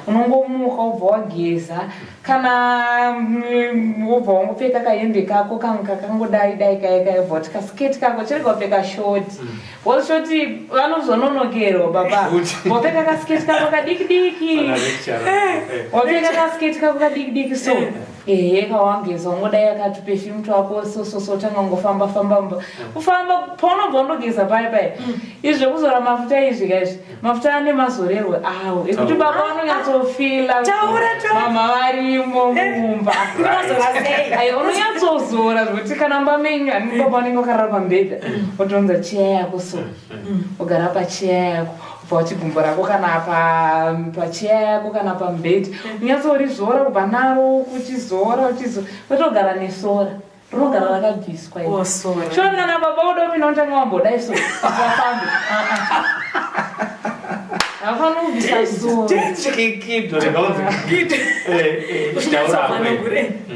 unongomuka wobva wageza kana mm, wobva wangopfeka kahembe kako kamwe kakangodai dai kaya kaya wobva wati kasiketi kako chirega kupfeka shoti mm. because shoti vanozononokerwa baba wapfeka kasiketi kako kadiki diki eh, wapfeka kasiketi kako kadiki diki so eh. ehe kawangeza wangodai akati perfume twako so so so tanga ngofamba famba mba kufamba paunobva wandogeza paya paya mm. Izvi zvekuzora mafuta izvi ka izvi mafuta ane mazorerwe awo ekuti baba vanonyatsofila mama varimo mumba ayo unonyatsozora zvekuti kana mumba menyu ani baba vanenge vakarara pamubhedha wotounza cheya yako so wogara pacheya yako ubva wati gumbo rako kana pacheya yako kana pamubhedha unyatsorizora kubva naro uchizora uchizora wotogara nesora rinogara rakabviswa Oh, sorry. sure kana baba uda kupinda unotanga wambodai so wafambe havafaniri kubvisa sora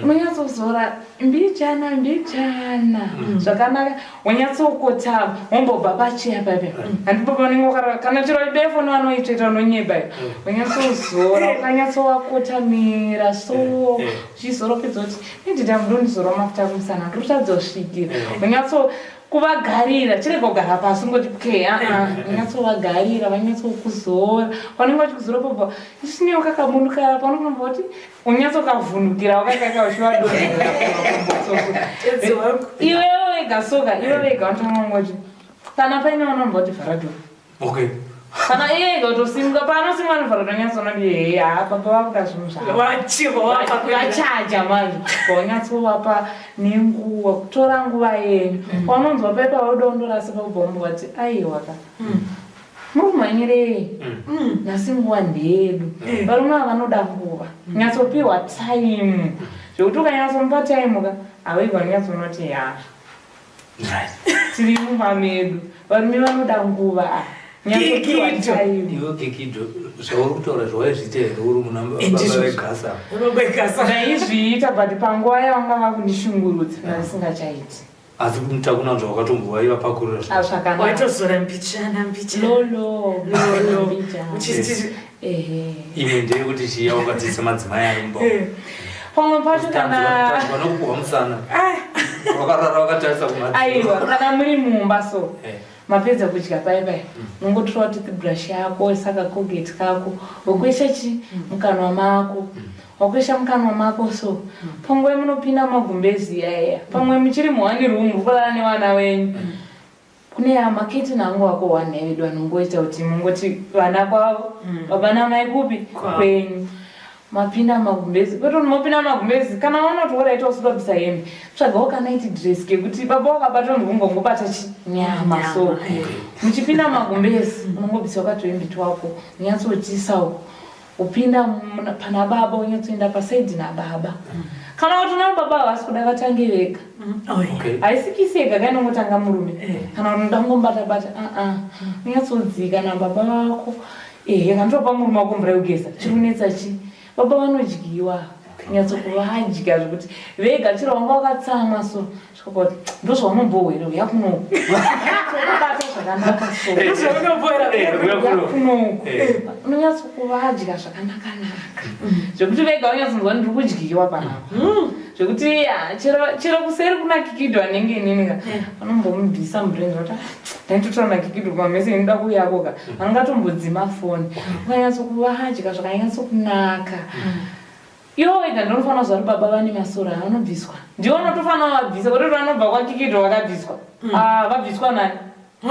unonyatsozora mbichana mbichana zvakanaka wonyatsokotama wombobva pacheya paipa handipo paunenge wakarara kana chero befu nevanoitsveta unonyeba iyo wonyatsozora ukanyatsowakotamira so uchizora upedza kuti Ndida mundondizora mafuta kumusana ndiri kutadza kusvikira. Unyatso kuvagarira chirega kugara pasi ungoti pke aa ah, ah. unyatsovagarira vanyatsokuzora vanenge vachikuzora popa isinewo kakabundukara paunofamba kuti unyatsokavhundukira wakakaka uchivadonhera iwewe wega soka iwe wega unotanga ungoti kana paine vanomba kuti vharadhora okay kana iye ikatosimuka paanosimuka anofara tonyatsoona kuti hee haa baba vakuda zvinhu zvavovachaja manje vanyatsovapa nenguva kutora nguva yenyu mm. paunonzwa paipa vauda undorasa pakubva umbo vati aiwa ka mm. muri kumhanyirei mm. nhasi nguva ndeyedu varume ava vanoda nguva nyatsopiwa taimu zvekuti ukanyatsomupa taimu ka havaigwa nonyatsoona kuti haa tiri mumba medu varume vanoda nguva ah. Iwe Kikido, zvauri kutaura zvawaizviita here uri muna baba vegasa? Ndaizviita but panguva yavanga vakundishungurudza ndasingachaiti. Asi mutakunanzva wakatombovaiva pakurira Ah, zvakanaka. Waitozora mbichana mbichana. Lolo. Lolo. Mbichana. Uchiti Ehe. Imwe ndeyekuti chiya wakadzidzisa madzimai ari mumba. Eh. Pamwe pacho kana Tanzwa nokupuhwa musana. Wakarara wakatarisa kumadziro. Aiwa, kana muri mumba so. Eh. Mapedza kudya pai pai. Unongotora toothbrush yako, saka Colgate kako, wokuisa chi mukanwa mako. Wakuisha mukanwa mako so. Pamwe munopinda magumbezi yaya. Pamwe muchiri muhani room muri kurara nevana wenyu. Kune maketi nangu wako wane vedu anongoita kuti mungoti vana kwavo, baba namai kupi Kwavo. kwenyu. Mapinda magumbezi, kwete kuti mopinda magumbezi kana waona kuti waraita usida kubvisa hembe, tsvagawo kanight dress kekuti baba wakabata munhu ungongobata chinyama so. Nyama, eh. Muchipinda magumbezi unongobvisa wakatohembe twako, unyatsotisawo upinda pana baba, unyatsoenda pasaidi nababa. Kana kuti una baba havasi kuda vatange vega. Oh, yeah. Okay. Haisi kisi yega kainongotanga murume. Eh. Kana kuti unoda kungobata-bata, aa unyatsodzika nababa vako. Ehe, kana topa murume wako mvura yekugeza, chiri kunetsa chi? Baba vanodyiwa, kunyatsokuvadya zvekuti vega chero wanga wakatsamwa so, svika kuti ndozvaunombohwere uya kunoku. Unyatsokubata zvakanaka so. Ndozvaunombohwera. Eh, uya Uya kunoku. kunoku. Eh. Unonyatsokuvadya zvakanaka-naka. Zvekuti vega unyatsonzwa ndiri kudyiwa panapa. Zvekuti ah, chero kuseri kuna Kikido anenge inini ka, vanombomubvisa mubrain zvekuti ah, ndaitotaura naKikido pamese inoda kuuyako ka, vanongatombodzima foni. Ukanyatsokuvadya zvakanyatsokunaka. Iwo wega ndinofanira kuziva kuti baba vane masora anobviswa. Ndiwo unotofanira vabvisa, kwete kuti vanobva kwaKikido vakabviswa. Ah, vabviswa nani?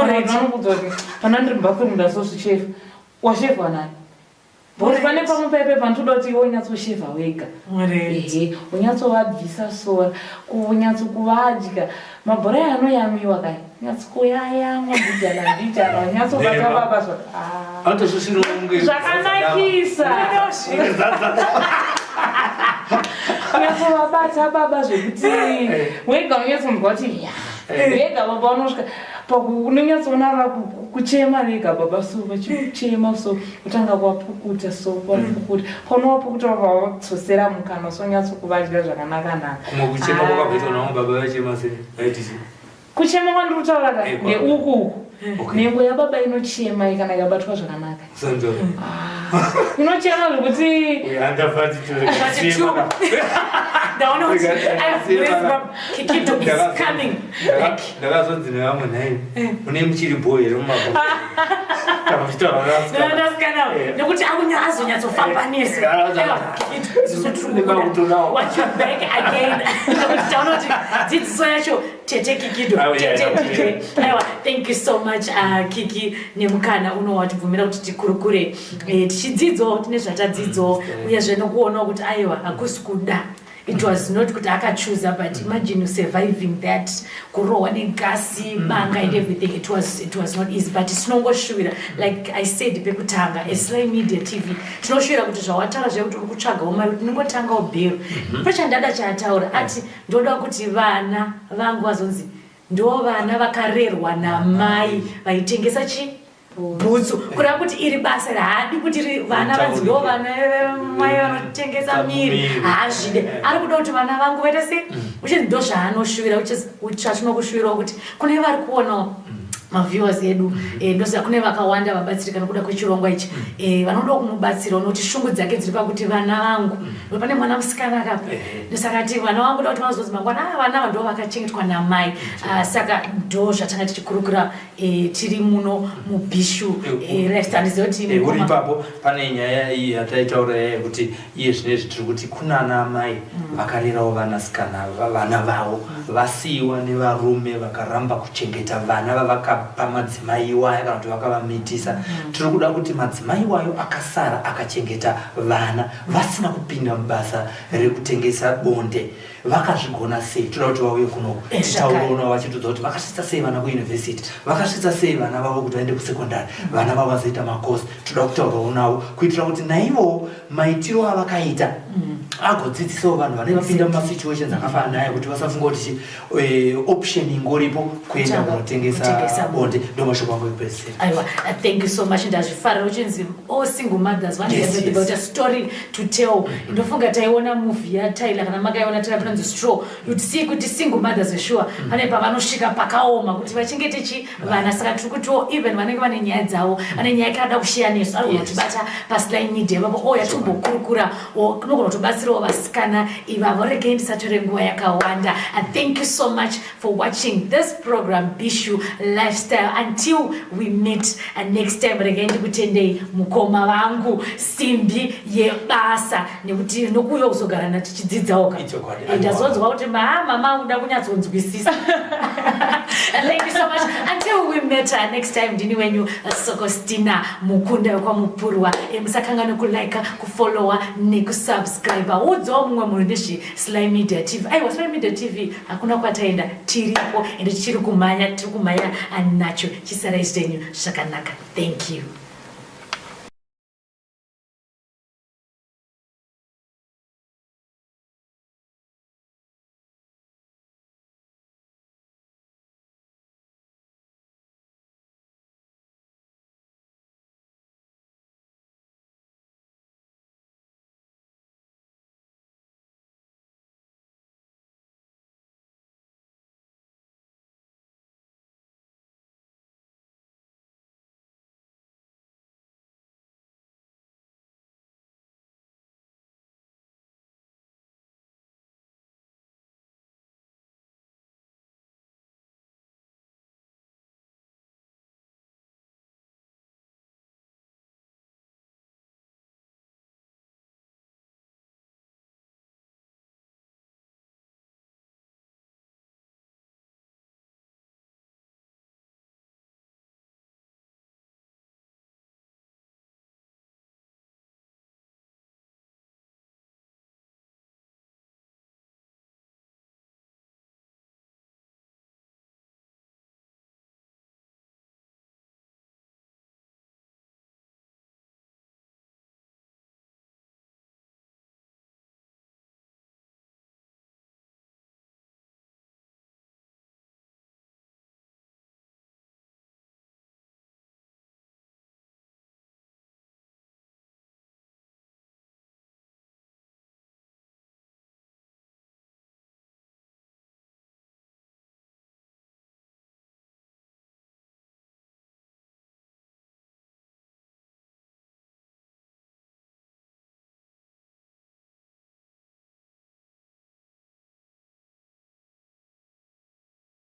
Alright. Vanokudza kuti pana ndiri mubathroom ndasozvichefa. Washevwa nani? Because pane pamwe paipe panotoda kuti iwe unyatsoshevha wega. Alright. Ehe, unyatsovabvisa sora, kunyatsokuvadya. Mabhora aya anoyamwiwa kai. Unyatsokuyayamwa mbijana mbijana, unyatsobata Nema. baba zvaka. Ah. Anotosvisvira kunge Zvakanakisa. Unyatsovabata baba zvekuti wega unyatsonzwa kuti ya. Vega baba unosvika paku unonyatsoona kuchema vega baba so vachichema so kutanga kuvapukuta so kuvapukuta paunovapukuta vavadzosera mukanwa so unyatsokuvadya zvakanaka-naka. Kumwe kuchema kwakabvaitwa navamwe baba vachema sei? Vaiti chii? Kuchema kwandiri kutaura ka Eh, kwa- ndeuku uku. Okay. Nhengo yababa inochema kana ikabatwa zvakanaka. Sanzora. Inochema zvekuti Uyu angafati But true. Ndaona kuti I've raised my Kikido is coming back. Ndakazonzi nevamwe nhai mune muchiri bho here mumabho kana muchitaura nevasikana. Ndasikana Eh. nekuti akunya azonyatsofamba nesu. Eh, Aiwa, Kikido, isusu tiri Nekuda kubuda. kutodawo. Want you back again. Nekuti taona kuti dzidziso yacho tete Kikido, Oh, yeah, tete yeah. DJ. Aiwa, thank you so much Kiki nemukana uno watibvumira kuti tikurukure tichidzidzawo tine zvatadzidzawo uyezve nokuonawo kuti aiwa hakusi kuda. It was not kuti akachuza, but imagine you surviving that, kurohwa negasi, banga and everything. It was not easy, but tinongoshuvira, like I said pekutanga, aSly Media TV tinoshuvira kuti zvawataura zvekuti uri kutsvagawo mari kuti ndingotangawo bhero pachandada chaataura ati ndoda kuti vana vangu vazonzi ndo vana vakarerwa namai vaitengesa chi bhutsu, kureva kuti iri basa haadi kuti vana vanzi ndo vana mai vanotengesa miri. Miri. Haazvide, ari kuda kuti vana vangu vaita sei, uchinzi ndo zvaanoshuvira, chatinokushuvirawo kuti kune vari kuonawo maviewers edu, ndoziva kune vakawanda vabatsirika nokuda kwechirongwa ichi, vanoda kumubatsirawo nokuti shungu dzake dziri pakuti vana vangu, pane mwana musikana akapa, ndosaka ati vana vangu da kuti vanozonzi mangwana, "Ah, vana ava ndo vakachengetwa namai." Ah, saka ndo zvatanga tichikurukura tiri muno muBhishu Lifestyle. Ndiziva kuti Uri ipapo pane nyaya iyi yataitaura yaya yekuti iye zvinezvi tiri kuti kuna ana amai vakarerawo vanasikana vana vavo vasiyiwa nevarume vakaramba kuchengeta vana vavakapa madzimai iwaya kana kuti vakavamitisa. Tiri kuda kuti madzimai iwayo akasara akachengeta vana vasina kupinda mubasa rekutengesa bonde vakazvigona sei? Toda kuti vauye kunoku titaurewo navo vachitudza kuti vakasvitsa sei vana kuyunivhesiti, vakasvitsa sei vana vavo kuti vaende kusekondari, vana vavo vazoita makosi. Toda kutaurawo navo kuitira kuti naivowo maitiro avakaita. Agodzidzisawo vanhu vanenge vapinda mumasituations akafanana naye kuti vasafunga kuti option ingoripo kuenda kunotengesa Kutengesa bonde. Ndo mashoko angu ekupedzisira. Aiwa, thank you so much. Ndazvifarira uchinzi all single mothers vane got a story to tell. Ndofunga taiona movie yaTyler, kana makaiona Tyler, panonzi Straw, you'd see kuti single mothers sure pane pavanosvika pakaoma kuti vachengete chi vana. Saka tiri kutiwo even vanenge vane nyaya dzavo, vane nyaya yakada kushiya nesu, anogona kutibata paSly Media ipapo, oya timbokurukura, unogona kutobatsirawo vasikana ivavo. Regei ndisatore nguva yakawanda. Thank you so much for watching this program, Bishu Lifestyle. Until we meet next time, regai ndikutendei mukoma vangu, simbi yebasa, nekuti nokuuya kuzogara natichidzidzawo ka. Ichokwadi. Ndazonzwa kuti mama uda kunyatsonzwisisa. Thank you so much. Until we meet next time, ndini wenyu Sokostina Mukunda wekwaMupurwa. Musakanganwe kulike, kufollowa nekusubscribe. Udzawo mumwe munhu nezve Sly Media TV. Aiwa, Sly Media TV hakuna kwataenda, tiripo ende tichiri kumhanya, tiri kumhanya nacho. Chisarai zvenyu zvakanaka. Thank you.